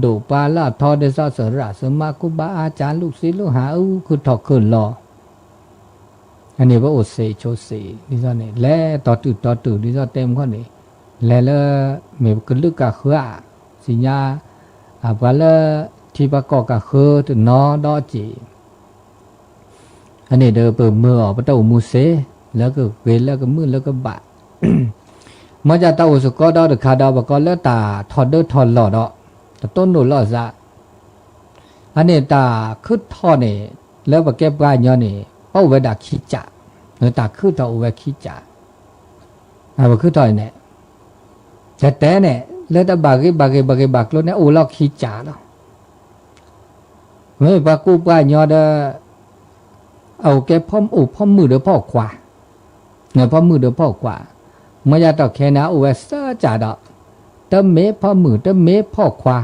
ဒိၣ်ပှၤလၢအထီ ဒ်သိးသရၣ်သမါ ကူၣ်ဘၣ်အါစှၤ လုၢ်သံလုၢ်ဟး အုၣ်ခုၣ်ထီၣ်ခုၣ်လီၤ အန့ၣ်ပအိၣ်စ့ဆိစ့ ဒ်သိးန့ၣ် လဲၤတီတုၤတီတုၤ ဒ်သိးတဲမုၢ်ခီၣ်န့ၣ် လဲၤလၢ မ့ၢ်ကလုာ်ကဃၢၤဧါ, စံညါ အပှၤလၢ ထံပှၤကီၢ်ကဃၢၤတနီၤဒီးစ့ၢ် အန့ၣ်ဒီးပမၢအီၤ ပတၢ်အိၣ်မူစ့ လၢကဂ့ၤလၢကမုာ်လၢကဘၣ် မ့ၢ်ဒ်တၢ်အိၣ်စကီးဒီးတခါဒီး ပကိးလၢတၢ်ထီၣ်ဒၢထီၣ်လီၢ်ဒီး တတိၢ်နိာ်လီၤသး အန့ၣ်တၢ်ခုၣ်ထီၣ်န့ၣ် လၢပကဲပှၤကညီန့ၣ် ပအိၣ်ဝဲဒၣ်ခံစး, လၢတၢ်ခုၣ်ထီၣ်အိၣ်ဝဲခံစး, အပခုၣ်ထီၣ်အံၤန့ၣ် တဲတဲန့ၣ် လၢတၢ်ဘၣ်ဂ့ၤဘၣ်ဂ့ၤဘၣ်ဂ့ၤဘၣ်ကျိၤန့ၣ် အိၣ်လီၤခံစးလီၤ. မ့ၢ်ပှၤကူၣ်ပှၤကညီဒီး အအိၣ်ကဲဖီၣ်အိၣ်ဖီၣ်မုၣ်ဒီးဖီၣ်ခွါ, န့ၣ်ဖီၣ်မုၣ်ဒီးဖီၣ်ခွါ, မ့ၢ်ယၤတီၢ်ခဲန့ၣ် အအိၣ်ဝဲသၢစးဒီး တမ့ၢ်ဖီၣ်မုၣ် တမ့ၢ်ဖီၣ်ခွါ,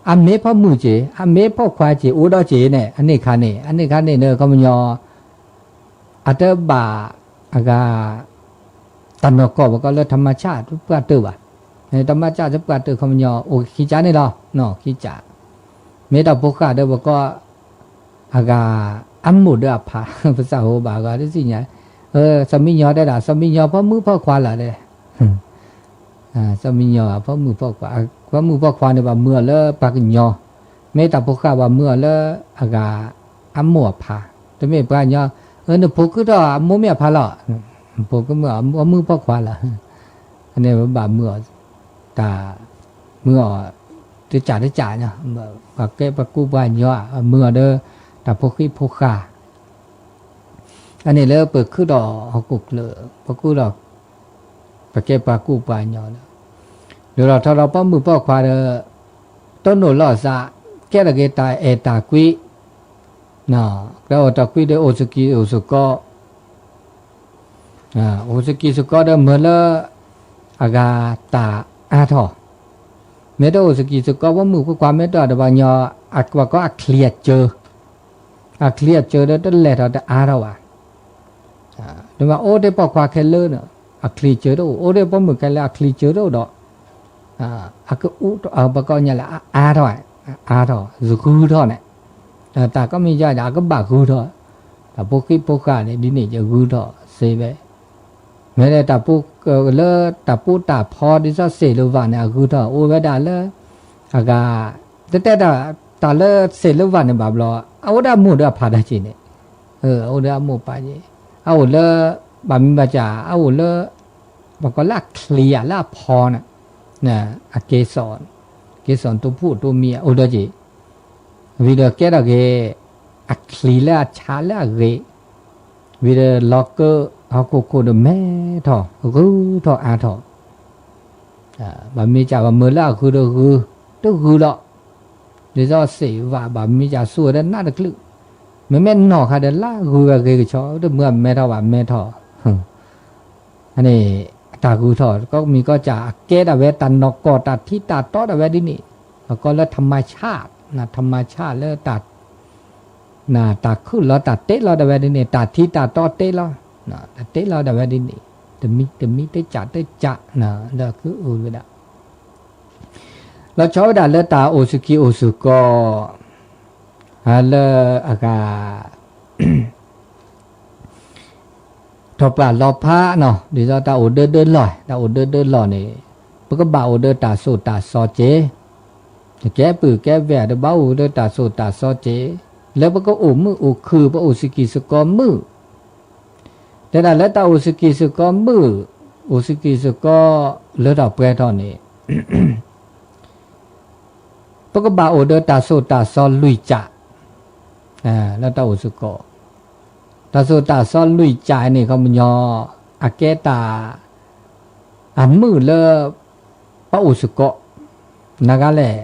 အမ့ၢ်ဖီၣ်မုၣ်စ့ၢ် အမ့ၢ်ဖီၣ်ခွါစ့ၢ် အိၣ်ဒီးစ့ၢ်န့ၣ် အန့ၣ်ခါန့ၣ် အန့ၣ်ခါန့ၣ်ဒီး ခီပညီ အတဘၣ် အဂၤ တၢ်နီၢ်ကီၢ် ပကိးလၢ ธรรมชาติ ပှၢ်တၢၢ်ဘၣ်, န့ၣ် ธรรมชาติ ပှၢ်တၢၢ် ခီပညီ အိၣ်ခံစးန့ၣ်လီၤ နီၢ် ခံစး, မ့ၢ်တၢ်ဖိဃၢ်ဒီးပကိး အဂၤ အမိၢ်ဒီးအဖါ ပစံးဟိဘၣ်ဂီၤတစံးညါ, စီၤမံညီတဲဒၣ် စီၤမံညီဖီၣ်မုၣ်ဖီၣ်ခွါလီၤဒီး စီၤမံညီဖီၣ်မုၣ်ဖီၣ်ခွါ, ဖီၣ်မုၣ်ဖီၣ်ခွါန့ၣ် ဘၣ်မၢအီၤလၢပှၤကညီ, မ့ၢ်တၢ်ဖိဃၢ် ဘၣ်မၢအီၤလၢအဂၤ အမိၢ်အဖါ, တမ့ၢ်ပှၤကညီ, နဖိခုၣ်ထီၣ် အမိၢ်မ့ၢ်အဖါလီၤ, ဖိကမၢအီၤ ဖီၣ်မုၣ်ဖီၣ်ခွါလီၤ, အန့ၣ်ဘၣ်မၢအီၤ, တၢ်မၢအီၤ တစးတစးညါ, ပှၤကဲပှၤကူၣ်ပှၤကညီ မၢအီၤဒီး တၢ်ဖိဃံဖိဃာ် အန့ၣ်လၢပခုၣ်ဒီးဟီၣ်ခိၣ်ချၢ, ပခုၣ်ဒီး ပကဲပှၤကူၣ်ပှၤကညီလီၤ, ဒ်သိးထီၣ်ဒီးဖီၣ်မုၣ်ဖီၣ်ခွါဒီး တိၢ်နိာ်လီၤသး, ကဲထီၣ်က့ၤတၢ်အဲၣ်တၢ်ကွံ, ကဲထီၣ်တၢ်အဲၣ်တၢ်ကွံဒီးအိၣ်စကံးအိၣ်စကီး, အိၣ်စကံးစကီးဒီးမၢလၢ အဂၤတၢ်အါထီၣ်, မ့ၢ်တအိၣ်စကံးစကီး ဖီၣ်မုၣ်ဖီၣ်ခွါ မ့ၢ်တအိၣ်ဒီးပှၤကညီ ပှၤကိးအချံအစၢၤ အချံအစၢၤဒီးတလဲၤထီၣ်တအါထီၣ်ဘၣ်, ဒီးမ့ၢ်အိၣ်ထဲဖီၣ်ခွါခဲလၢာ်န့ၣ် အချံစၢၤတအိၣ်, အိၣ်ထဲဖီၣ်မုၣ်ခဲလၢာ် အချံစၢၤတအိၣ်ဒီး အကအူ ပကိးညါလၢအအါထီၣ်, အါထီၣ် ဂုာ်ထီၣ်န့ၣ်, တၢ်ကီမ့ၢ်ယါဒီး အကဘၣ်ဂုာ်ထီၣ်, တၢ်ဖိဃံဖိဃာ်န့ၣ် ဒ်န့ၣ်ယဂုာ်ထီၣ်စ့ဝဲ, မ့ၢ်လၢတၢ်ဖိ လၢတၢ်ဖိတၢ်ဖီဒ်သိးစ့ၣ်လၢဝၣ်န့ၣ် အဂုာ်ထီၣ် အိၣ်ဝဲဒၣ်လၢ အဂၤ တတဲတၢ် တၢ်လၢစ့ၣ်လၢဝၣ်န့ၣ်ဘၣ်ဘျီ အအိၣ်ဒီးအမိၢ်ဒီးအဖါတၢ်စ့ၢ်န့ၣ်, အအိၣ်ဒီးအမိၢ်ပၢ်စ့ၢ်, အအိၣ်လၢ ဘၣ်မံၤဘၣ်စၢ် အအိၣ်လၢ ပှၤကိးလၢအချံဧါ လၢအဖီန့ၣ်, အကဲစီၤ, ကဲစီၤတိဖူၣ်တိမံၤ အိၣ်ဒီးစ့ၢ်, ဝံၤဒီးကဲထီၣ်က့ၤ အချံလၢအဆါလၢအဂ့ၤ, ဝံၤဒီးလီၤကၢ ဟီၣ်ခိၣ်ခိၣ်ဒီးမဲထီၣ် ဂုာ်ထီၣ်အါထီၣ်, ဘၣ်မံၤစၢ်ဘၣ်မၢလၢအဂုာ်ဒီးဂုာ်, တဂုာ်လီၤ, ဒ်သိးစ့ၣ်ဝၣ်ဘၣ်မံၤစၢ် သူဝဲဒၣ်နးတချုး, မ့မ့ၢ်နီၢ်ခါဒီးလၢဂုာ်ဝဲဂ့ၤကဆီ တမၢအမဲထီၣ်ဘၣ်မဲထီၣ် အန့ၣ် အတၢ်ဂုာ်ထီၣ် ကီမံၤကီစၢ် အကဲဒၣ်ဝဲတၢ်နီၢ်ကီၢ် တၢ်ထံတၢ်တီဒၣ်ဝဲဒ်န့ၣ်, ပကိးလၢ ธรรมชาติ နၤ ธรรมชาติ လၢတၢ် နၤ တၢ်ခုၣ်လီၤ တၢ်တ့လီၤဒၣ်ဝဲဒ်န့ၣ်, တၢ်ထံတၢ်တီတ့လီၤ, တၢ်တ့လီၤဒၣ်ဝဲဒ်န့ၣ်, တမံၤတမံၤ တစၢ်တစၢ် လၢအကအိၣ်ဝဲဒၣ် လီၤဆီဝဲဒၣ်လၢတၢ်အိၣ်စကံးအိၣ်စကီး လၢအဂၤ ထီၣ်ပှၢ်လီၤဖးနီၤ, ဒ်သိးတၢ်အိၣ်ဒၢဒၢလီၢ်, တၢ်အိၣ်ဒၢဒၢလီၢ်န့ၣ် ပကဘၣ်အိၣ်ဒီးတၢ်သိၣ်တၢ်သီစ့ၢ်, ကဲပုၢ်ကဲဝဲၢ် တဘၣ်အိၣ်ဒီးတၢ်သိၣ်တၢ်သီစ့ၢ်, လၢပကအိၣ်မုာ်အိၣ်ခုၣ် ပအိၣ်စကံးစကီးမုာ်, တဲဒၣ်လၢတၢ်အိၣ်စကံးစကီးမုာ်, အိၣ်စကံးစကီး လၢတၢ်ပှဲၤထီၣ်န့ၣ် ပကဘၣ်အိၣ်ဒီးတၢ်သိၣ်တၢ်သီလွံၢ်စး, လၢတၢ်အိၣ်စကီး တၢ်သိၣ်တၢ်စီလွံၢ်ကၠၢ်န့ၣ် ခီပညီ အကဲတၢ် အမုာ်လၢ ပအိၣ်စ့ၢ်ကီး နဂၤလဲၣ်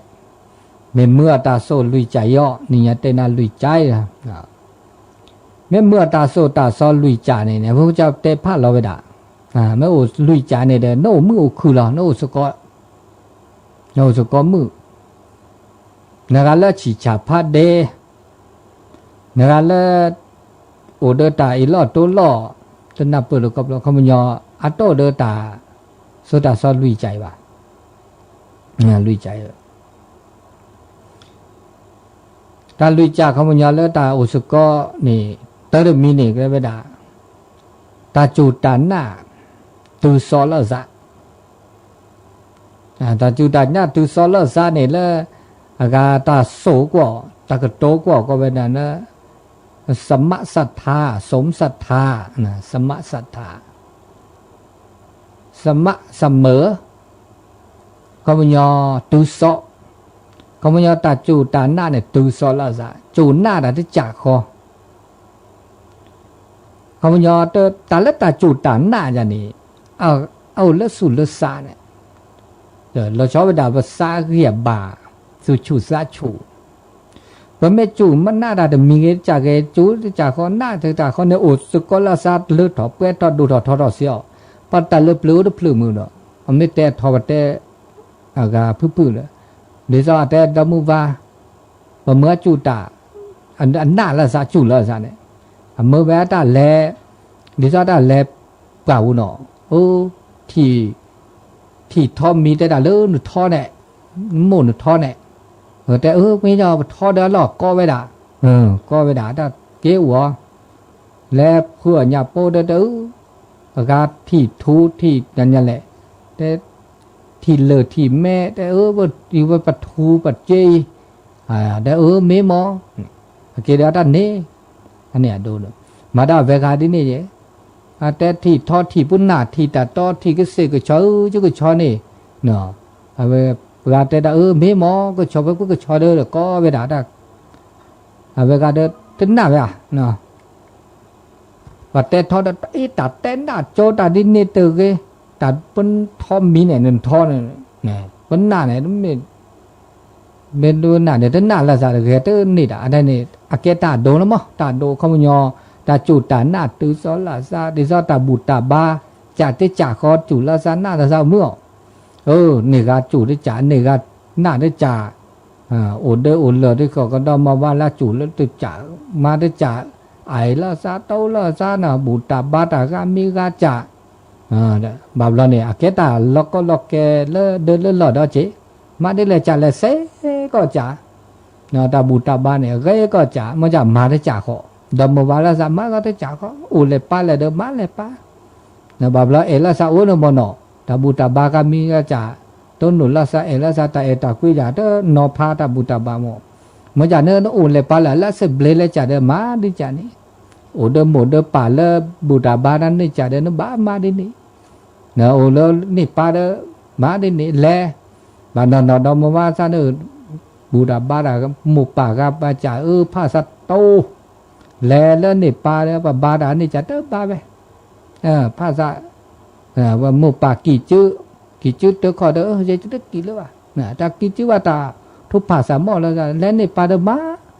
မ့ၢ်မုာ်အတၢ်သိၣ်လွံၢ်ကၠၢ်ယီၤ နံၣ်ညါတဲနၤလွံၢ်ကၠၢ် မ့ၢ်မုာ်အတၢ်သိၣ်တၢ်စီလွံၢ်ကၠၢ်န့ၣ်န့ၣ် ဖိကၠၢ်တဲဖးလီၤဝဲဒၣ် မ့ၢ်အိၣ်လွံၢ်ကၠၢ်န့ၣ်ဒီး နအိၣ်မုာ်အိၣ်ခုၣ်လီၤ နအိၣ်စ့ၢ်ကီး နအိၣ်စ့ၢ်ကီးမုာ် နဂၤလၢဆံၣ်ဆၣ်ဖးဒဲ နဂၤလၢ အိၣ်ဒီးတၢ်အ့ၣ်လိာ်တိလိာ် တနၢ်ပၢၢ်လိာ်ကီးဘျီ ခီပညီ အတအိၣ်ဒီးတၢ်သိၣ်တၢ်စီလွံၢ်ကၠၢ်ဘၣ် လွံၢ်ကၠၢ် တၢ်လွံၢ်ကၠၢ်ခီပညီလၢတၢ်အိၣ်စ့ၢ်ကီးန့ၣ် တၢ်တမံၤန့ၣ် ကဲဝဲဒၣ် တၢ်စူၢ်တၢ်နာ် တုၤစီလၢအသး တၢ်စူၢ်တၢ်နာ်တုၤစီလၢအသးန့ၣ်လၢ အဂၤတၢ်သိၣ်ကွီၢ် တၢ်ကတိၤကွီၢ်ကီးဝဲဒၣ်လၢ သမသတ်ၣ်ထၣ် သမသတ်ၣ်ထၣ် သမ သမၢၣ် ခီပညီတုၤစီ ခီပညီတၢ်စူၢ်တၢ်နာ်န့ၣ် တုၤစီလၢအသး စူၢ်နာ်တၢ်တစၢ်ဃီ ခီပညီ တၢ်လၢတၢ်စူၢ်တၢ်နာ်ယၤန့ၣ် အအိၣ်လၢသူၣ်လၢသးန့ၣ် လီၤဆီဝဲဒၣ်ပသးဂံၢ်အဘါ သူၣ်ဆူၣ်သးဆူၣ် ပမ့ၢ်စူၢ်မ့ၢ်နာ်တၢ်တမံၤဂ့ၤတစၢ်ဂ့ၤ စူၢ်တစၢ်ဃီ နာ်တစၢ်ဃီန့ၣ် အိၣ်စ့ၢ်ကီးလၢအသး လၢထီၣ်ပှဲၤထီၣ်ဒိၣ်ထီၣ်ထီထီၣ်စ့ၢ်ကီး ပတၢ်လၢပျၢၤအိၣ်တဖျၢၣ်မုၢ်ဒီး အမ့ၢ်တဲထီၣ်ပတဲ အဂၤဖုၣ်ဖုၣ်လၢ ဒ်သိးအတဲဒီမုၢ်ဝါ ပမၢစူၢ်တၢ် အနာ်လၢအသး စူၢ်လၢအသးန့ၣ် အမၢဝဲအတၢ်လဲၤ ဒ်သိးတၢ်လဲၤပှၢ်ပူၤနီၤ အိ ထံၣ်ထီမံၤတဲဒၣ်လၢနထီန့ၣ် မိၢ်နထီန့ၣ် တဲအၢ မ့ၢ်ဒီးပထီဒီးလီၢ်ကီဝဲဒၣ် ကီဝဲဒၣ်တၢ်က့အိၣ် လဲၤဖုးအညၣ်ပိဒီးတဲအၢ အဂၤထံၣ်ထူထံၣ်နညါလဲၣ် တဲ ထံၣ်လၢၢ်ထံၣ်မဲ တဲအၢ ပထူပထီပက့အံၤ တဲအၢ မ့ၢ်မီၢ် အက့ဒီးအတၢ်န့ၣ် အန့ၣ်အဒိ မၤတၢ်ဝဲဂၤဒ်န့ၣ်ယဲ အတဲထံၣ်ထီထံၣ်ပူၤနၢ် ထံၣ်တၢ်တီထံၣ် ကစ့ၢ်ကဆီ အၢ ကစ့ၢ်ကဆီန့ၣ် အဝဲပှၤတဲဒၣ်အၢ မ့ၢ်မီၢ် ကဆီဖဲကွၢ်ကဆီဒီး ကီဝဲဒၣ်တၢ် အဝဲဂၤဒီးတနာ်ဝဲဧါ ပှၤတဲထီဒီး အ့ တၢ်တဲနၢ်ကၠိတၢ်ဒ်န့ၣ်တဂ့ၤ တၢ်ပထီမံၤန့ၣ် နထီန့ၣ် ပနၢ်န့ၣ် မ့ၢ် မ့ၢ်ဒိနၢ်န့ၣ် တနၢ်လၢသးတဂ့ၤ တန့ၢ်တၢ် အတၢ်န့ၣ် အကဲတၢ်ဒိလီၤမး တၢ်ဒိခီပညီ တၢ်စူၢ်တၢ်နာ်တုၤစီလၢသး ဒ်သိးတၢ်ဘူၣ်တၢ်ဘါ စၢ်တ့စၢ်ဃီ စူၢ်လၢသး နာ်လၢသး မုာ်အီၤ အၢ န့ၢ်ဂၤစူၢ်တစၢ် န့ၢ်ဂၤနာ်တစၢ် အိၣ်ဒၢအိၣ်လၢာ်တခီ ကဒီမါဝါလၢစူၢ်လၢတစၢ် မၤတစၢ် အ့ၣ်လၢသး တီလၢသးန့ၣ် ဘူၣ်တၢ်ဘါတၢ်ဂၤမံၤဂၤစၢ် ဘၣ်ဘျီန့ၣ် အကဲတၢ်လီၤကီလီၤကဲလၢဒၢလၢလီၢ်ဒီးစ့ၢ် မၤဒ်လဲၣ်စၢ်လဲၣ် စ့ၢ်ကီးစၢ် တၢ်ဘူၣ်တၢ်ဘါန့ၣ် ဂ့ၤကီးစၢ် မ့ၢ်စၢ်မၤတစၢ်ဃီ ဒီမါဝါလၢသး မၤကီတစၢ်ဃီ အိၣ်လဲၤပာ်လဲၣ်ဒီး မၤလဲၤပာ် ဘၣ်ဘျီအဲၣ်လၢသးအိၣ်န့ၣ်မ့ၢ်နီၤ တၢ်ဘူၣ်တၢ်ဘါဂၤမံၤဂၤစၢ် တနူၢ်လၢသးအဲၣ်လၢသး တၢ်အဲၣ်တၢ်ကွံယၤ တနီၤဖးတၢ်ဘူၣ်တၢ်ဘါမ့ၢ် မ့ၢ်စၢ်န့ၣ် နအိၣ်လဲၤပာ်လၢ လၢသဘျ့လၢစၢ်ဒီး မၤဒ်စၢ်န့ၣ် အိၣ်ဒီးမိၢ်ဒီးပၢ်လၢဘူၣ်တၢ်ဘါတၢ်န့ၢ်စၢ်ဒီး နဘၣ်မၤဒ်န့ၣ် နအိၣ်လၢန့ၢ်ပၢ်ဒီး မၤဒ်န့ၣ်လဲၣ် ဘၣ်နီၢ်နီၢ်ဒီမါဝါသးန့ၣ် ဘူၣ်တၢ်ဘါတၢ် မိၢ်ပၢ်ဂၤဘါစၢ် အၢ ဖးသးတိ လဲၤလၢန့ၢ်ပၢ်ဒီး ပဘါတၢ်န့ၢ်စၢ်တဘၣ်ဝဲ ဖးသး မိၢ်ပၢ်ကံၢ်စု ကံၢ်စုတခီဒီး ယတကံၢ်လၢၤဘၣ် တၢ်ကံၢ်စုဘၣ်တၢ် ထိၣ်ဖးသးမီၢ်လၢ လဲၤန့ၢ်ပၢ်ဒီးမၤ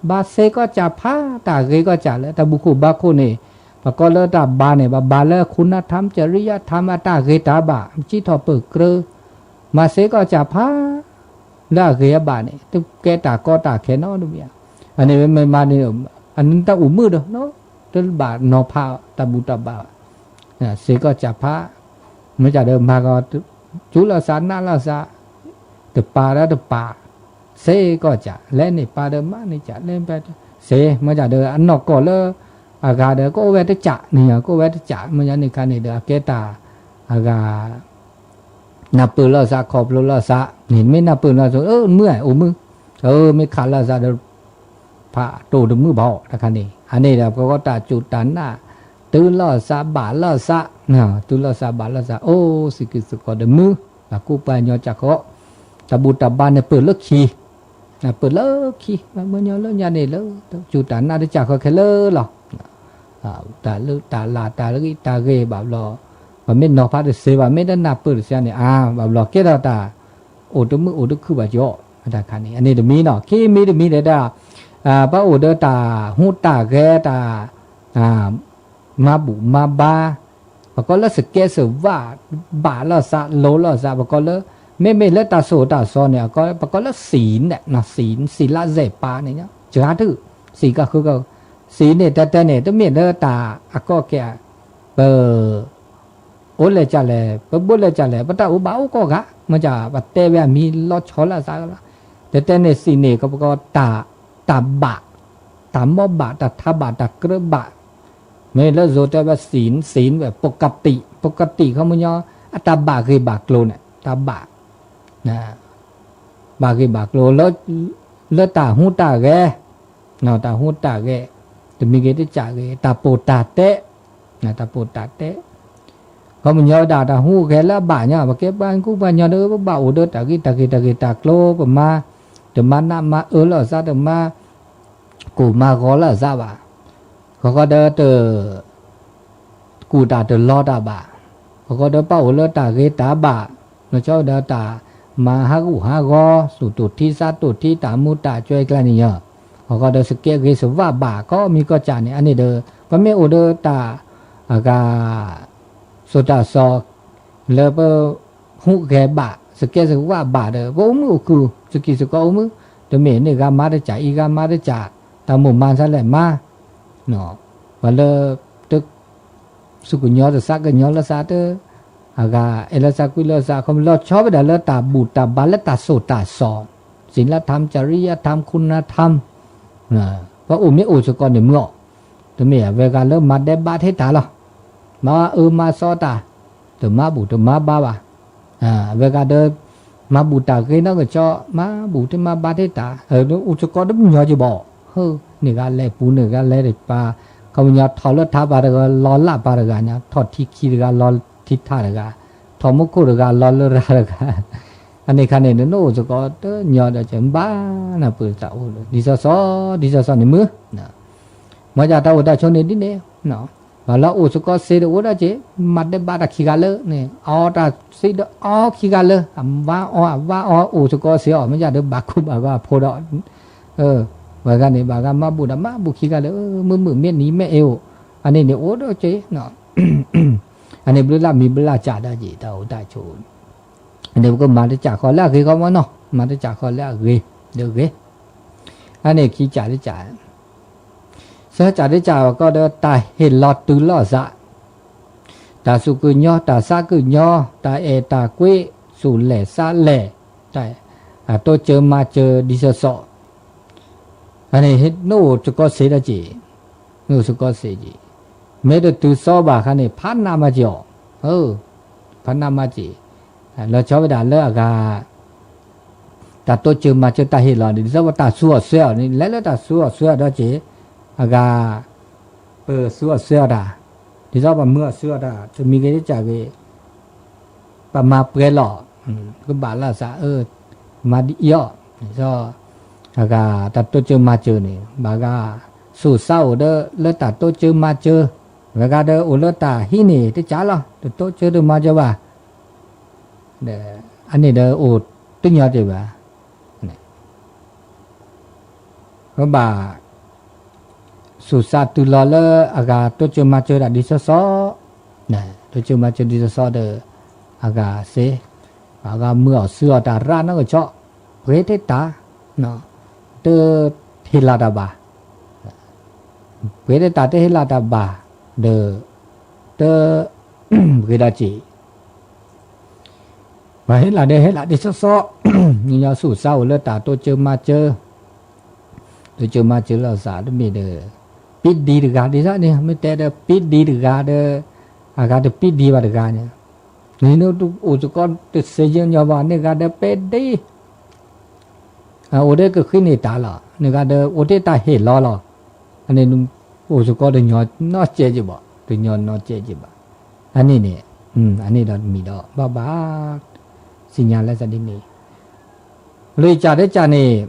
ဘါစ့ၢ်ကီးစၢ်ဖး တၢ်ဂ့ၤကီးစၢ်လၢ တၢ်ဘူၣ်ခိၣ်ဘါခိၣ်န့ၣ် ပကိးလၢတၢ်ဘါန့ၣ် ဘၣ်ဘါလၢ คุณธรรม จริยธรรม အတၢ်ဂ့ၤတၢ်ဘၣ် စံးထီၣ်ပၢၢ်ကြၢး မၤစ့ၢ်ကီးစၢ်ဖး လၢအဂ့ၤအဘၣ်န့ၣ် တကဲတၢ်ကီတၢ်ခဲနီတမံၤ အန့ၣ်မ့ၢ်မၤန့ၣ် အန့ၣ်တၢ်အိၣ်မုာ်ဒီး တဘၣ်နီၤဖး တၢ်ဘူၣ်တၢ်ဘါ စ့ၢ်ကီးစၢ်ဖး မ့ၢ်စၢ်ဒီးမၤကီး စူၢ်လၢသး နာ်လၢသး တပာ်ဒီးတပာ် စ့ၢ်ကီးစၢ် လဲၤန့ၢ်ပၢ်ဒီးမၤန့ၢ်စၢ် လဲၤပၢ်စ့ၢ် မ့ၢ်စၢ်ဒီးအနီၢ်ကီၢ်လၢ အဂၤဒီး ကအိၣ်ဝဲတစၢ်န့ၣ် ကအိၣ်ဝဲတစၢ် မ့ၢ်စၢ်န့ၣ်ခါန့ၣ်ဒီး အကဲတၢ် အဂၤ နၢ်ပၢၢ်လီၤသး ခီဖျိလီၤသး န့ၣ်မ့ၢ်နၢ်ပၢၢ်လီၤသး အၢ မုာ်အိၣ်မုာ် အၢ မ့ၢ်ခးလီၤသးဒီး ဖးတိၢ်တမုာ်ဘၣ် တခါန့ၣ် အန့ၣ်ဒီး ပကိးတၢ်စူၢ်တၢ်နာ် တုၤလီၤသးဘၣ်လီၤသး တုၤလီၤသးဘၣ်လီၤသး အိၣ် စံးက့ၤစ့ၢ်ကီးဒီးမုာ် ပှၤကူပှၤကညီစၢ်ဃီ တၢ်ဘူၣ်တၢ်ဘါန့ၣ်ပၢၢ်လၢခံ ပၢၢ်လၢခံ မ့ၢ်ညီလၢညါန့ၣ်လၢ စူၢ်တၢ်နာ်တစၢ်ဃီခဲလၢာ်လီၤ တၢ်လၢ တၢ်လၢ် တၢ်ဂ့ၤ တၢ်ဂ့ၤဘၣ်ဘျီ ပမ့ၢ်နီၤဖးတသ့ဘၣ် မ့ၢ်တနၢ်ပၢၢ်တသ့န့ၣ် အါ ဘၣ်ဘျီကဲထီၣ်တၢ် အိၣ်တမုာ်အိၣ်တခုၣ်ဘၣ်ကီး အတၢ်ခါန့ၣ် အန့ၣ်တမံၤနီၤ ခံမံၤတမံၤဒီး တၢ် ပအိၣ်ဒီးတၢ်ဟူးတၢ်ဂဲၤ တၢ် မၤဘူၣ်မၤဘါ ပကိးလၢစကဲစဝၣ် ဘၣ်လိာ်သး လိၤလိာ်သး ပကိးလၢ မ့မ့ၢ်လၢတၢ်ဆိၣ်တၢ်စီၤန့ၣ် ပကိးလၢ ศีล န့ၣ် ศีล ศีล စဲးပၤန့ၣ် စှၤထု စံးကၢ်ဃုကၢ် စံးန့ၣ် တဲတဲန့ၣ် တမ့ၢ်လၢတၢ်အကီၢ်ကဲ ပ အိၣ်လဲၣ်ကလဲၣ် ပဘိလဲၣ်ကလဲၣ် ပတၢ်အိၣ်ဘၣ်အိၣ်ကိးဂၤ မ့ၢ်က ပတဲဝဲအမံၤလီၤဆီလိာ်သးလီၤ တဲတဲန့ၣ် ศีล န့ၣ် ကပကိးတၢ် တၢ်ဘၣ် တၢ်မီၢ်ဘၣ် တၢ်ထးဘၣ် တၢ်ကြၢးဘၣ် မ့ၢ်လၢယိၤတဲဝဲ ศีล ศีล ဝဲ ปกติ ปกติ ခီမညီ အတၢ်ဘၣ်ဂ့ၢ်ဘၣ်ကျိၤန့ၣ် တၢ်ဘၣ် ဘၣ်ဂ့ၢ်ဘၣ်ကျိၤ လၢတၢ်ဟူးတၢ်ဂဲၤ တၢ်ဟူးတၢ်ဂဲၤ တမံၤဂ့ၤတကးဂ့ၤ တၢ်ပိာ်တၢ်တဲ တၢ်ပိာ်တၢ်တဲ ခီမညီဒၣ် တၢ်ဟူးဂဲၤလၢအဘၣ်ညါ ပကဲပှၤကူပှၤညီဒီး ပဘၣ်အိၣ်ဒီးတၢ်ဂ့ၤတၢ်ဂ့ၤတၢ်ဂ့ၤတၢ်ကျိၤ ပမၤ တမၤနးမၤအၢလၢအသး တမၤ ကိၢ်မၤဂီၤလၢအသးဘၣ် ခီခီဒီးတ ကူၣ်တၢ်တလီတၢ်ဘၣ် ခီခီဒီးပအိၣ်လၢတၢ်ဂ့ၤတၢ်ဘၣ် လီၤဆီဒီးတၢ်မၤဟးဂူာ်ဟးဂီၤ သူၣ်တိၢ်ထံသးတိၢ်ထံ တၢ်မူတၢ်ကွဲၤကျါန့ၣ်ညီ ခီခီဒီးစကဲဂ့ၤစဝၣ်ဘၣ် ကိးမံၤကိးကးန့ၣ် အန့ၣ်ဒီး ပမ့ၢ်အိၣ်ဒီးတၢ် အဂၤ ဆိၣ်တၢ်စီၤ လၢပ ဟူးဂဲၤဘၣ် စကဲစဝၣ်ဘၣ်ဒီး ပအိၣ်မုာ်အိၣ်ခုၣ် စကံၢ်စကီးအိၣ်မုာ် တမ့ၢ်န့ၢ်ဂၤမၤတကး အံၤဂၤမၤတကး တၢ်မိၣ်မၤသးလဲၣ်မၤ ပှၤလၢ တ သူၣ်ကညီၤတသးကညီၤလၢသးတ အဂၤ အဲၣ်လၢသးကွံလၢသး ခီမ့ၢ်လီၤဆီဝဲဒၣ်လၢတၢ်ဘူၣ်တၢ်ဘါလၢတၢ်ဆိၣ်တၢ်စီၤ ศีลธรรม จริยธรรม คุณธรรม ပှၤအိၣ်မ့ၢ်အိၣ်စ့ၢ်ကီးန့ၣ်မုာ်အီၤ တမ့ၢ်အဝဲဂၤလၢမၤဒဲးဘးထဲတၢ်လီၤ မၤအၢမၤသီတၢ် တမၤဘူၣ်တမၤဘါဘၣ် အဝဲဂၤဒီး မၤဘူၣ်တၢ်ဂ့ၤနီၢ်ကစီၣ် မၤဘူၣ်တမၤဘါထဲတၢ် အိၣ်စ့ၢ်ကီးတမုာ်ညီကီးဘၣ် ဟၢ န့ၢ်ဂၤလဲၤပူၤန့ၢ်ဂၤလဲၤတပၤ ခီပညီထီၣ်လၢထးပၤတဂၤ လီၤလၢ်ပၤတဂၤညါ ထီၣ်ထံခံတဂၤ လီၤထံထးတဂၤ ထီၣ်မူခိၣ်တဂၤ လီၤလၢရၤတဂၤ အန့ၣ်ခါန့ၣ် နအိၣ်စ့ၢ်ကီးတညီဒီး ကဘၣ်နၢ်ပၢၢ်တၢ်အိၣ်လၢ ဒ်သိးသိး ဒ်သိးသိးန့ၣ်မုာ် မ့ၢ်ဒ်တၢ်အိၣ်တၢ်ဆိးန့ၣ်ဒ်န့ၣ် ဘၣ်လၢအိၣ်စ့ၢ်ကီးစ့ဒီးအိၣ်ဒၣ်က့ၤ မၤဒဲးဘးတၢ်ခံဂၤလၢာ်န့ၣ် အီတၢ်စ့ဒီးအီခံဂၤလၢာ် အဝါအီအဝါအီအိၣ်စ့ၢ်ကီးစ့အီၤ မ့ၢ်ဒ်ဒီးဘၣ်ကူဘၣ်ဂာ်ဖိဒီး ဝဲဂၤန့ၣ် ဘၣ်ဂၤမၤဘူၣ်ဒီးမၤဘူၣ်ခံဂၤလၢာ် မုာ်မုာ်မ့ၢ်နံၤမ့ၢ်အဲၣ်အိၣ် အန့ၣ်န့ၣ်အိၣ်ဒီးက့ၤ အန့ၣ်ဘျုးလၢ်မံၤဘျုးလၢ်ကၢ်ဒၣ်က့ၤ တၢ်အိၣ်တၢ်ဆိး အန့ၣ်ပကမၤတကးဃီလၢအဂ့ၤဃီမ့ၢ်နီၤ မၤတကးဃီလၢအဂ့ၤ ဒီးဂ့ၤ အန့ၣ်ခံကၢ်တကၢ် သၢကၢ်တကၢ်ဘၣ်ကီးဒီး တၢ်ဟ့ၣ်လီၤတုၤလီၤသး တၢ်သူၣ်ကညီၤ တၢ်သးကညီၤ တၢ်အဲၣ်တၢ်ကွံ သူၣ်လဲၢ်သးလဲၢ် တၢ် တိစၢၤမၤစၢၤ ဒ်သိးသိး အန့ၣ် နအိၣ်စ့ၢ်ကီးစ့ဒီးက့ၤ နအိၣ်စ့ၢ်ကီးစ့က့ၤ မ့ၢ်တတုၤသီဘၣ်ခါန့ၣ် ဖးနးမးက့ၤအီၤ ဖးနးမးက့ၤ လီၤဆီဝဲဒၣ်လၢအဂၤ တၢ်တိစၢၤမၤစၢၤတၢ်ဟ့ၣ်လီၤန့ၣ် ဒ်သိးပတၢ်သူအီၤစွဲအီၤန့ၣ် လဲၤလၢတၢ်သူအီၤစွဲအီၤဒီးက့ၤ အဂၤ ပသူအီၤစွဲအီၤတၢ် ဒ်သိးပမုာ်အီၤစွဲအီၤတၢ် တမံၤဂ့ၤတကၢ်ဂ့ၤ ပမၤပှဲၤလီၤ ကဘၣ်လၢသးအၢ မၤဒ်အံၤအီၤ ဒ်သိး အဂၤတၢ်တိစၢၤမၤစၢၤန့ၣ် ဘၣ်ဂၤ သူၣ်သးအိၣ်ဒီးလၢတၢ်တိစၢၤမၤစၢၤ ဝဲဂၤဒီးအိၣ်လၢတၢ်ဟံးန့ၢ်တကၢ်လီၤ တတိစၢၤတမၤစၢၤဘၣ် အန့ၣ်ဒီးအိၣ်တညီတ့ၢ်ဘၣ် ပဘၣ် သူၣ်သးတုၤလီၤလၢအဂၤတိစၢၤမၤစၢၤတၢ်ဒ်သိးသိး တိစၢၤမၤစၢၤဒ်သိးသိးဒီး အဂၤစ့ အဂၤမုာ်အီၤစုအီၤတၢ်ရၣ်နီၢ်ကဆီ ပှ့ၤတ့ၢ်တၢ် တဟ့ၣ်လီၤတၢ်ဘၣ် ပှ့ၤတ့ၢ်တၢ်တဟ့ၣ်လီၤတၢ်ဘၣ် ဒီး တ ပှ့ၤဒၣ်စ့ ပှၤဟ့ၣ်လီၤဒီးဟ့ၣ်လီၤဒ်သိးသိး ညီညီသူၣ်သးအိၣ်လၢတၢ်တိစၢၤမၤစၢၤ တိစၢၤမၤစၢၤလီၤသးတမ့ၢ်ဒီး ပံဒံတဂၤဒ်သိးန့ၣ် မ့ၢ်တဲဒီးပံဒံတဂၤဒီး အဂၤတပံဒံဘၣ်တဂၤန့ၣ် န့ၣ်နအိၣ်စ့ၢ်ကီးတစ့ယဲၢ်ညီဘၣ် န့ၢ်ဂၤဒီးပံဒံ အိၣ်ဒီးကဃ့န့ၢ်တၢ်လီၤ န့ၢ်ဂၤဒီးအိၣ်တ့ၢ်တၢ်ဟ့ၣ်လီၤလီၤ အန့ၣ် အိၣ်စ့ၢ်ကီးတညီနီတစဲးက့ဘၣ် တညီနီတစဲးက့ဘၣ် အန့ၣ်န့ၣ် အန့ၣ်ဒီးမံၤဒီး ဘၣ်ဘၣ် သ့ၣ်ညါလၢသးဒ်န့ၣ် လွံၢ်ကၢ်တကၢ်န့ၣ်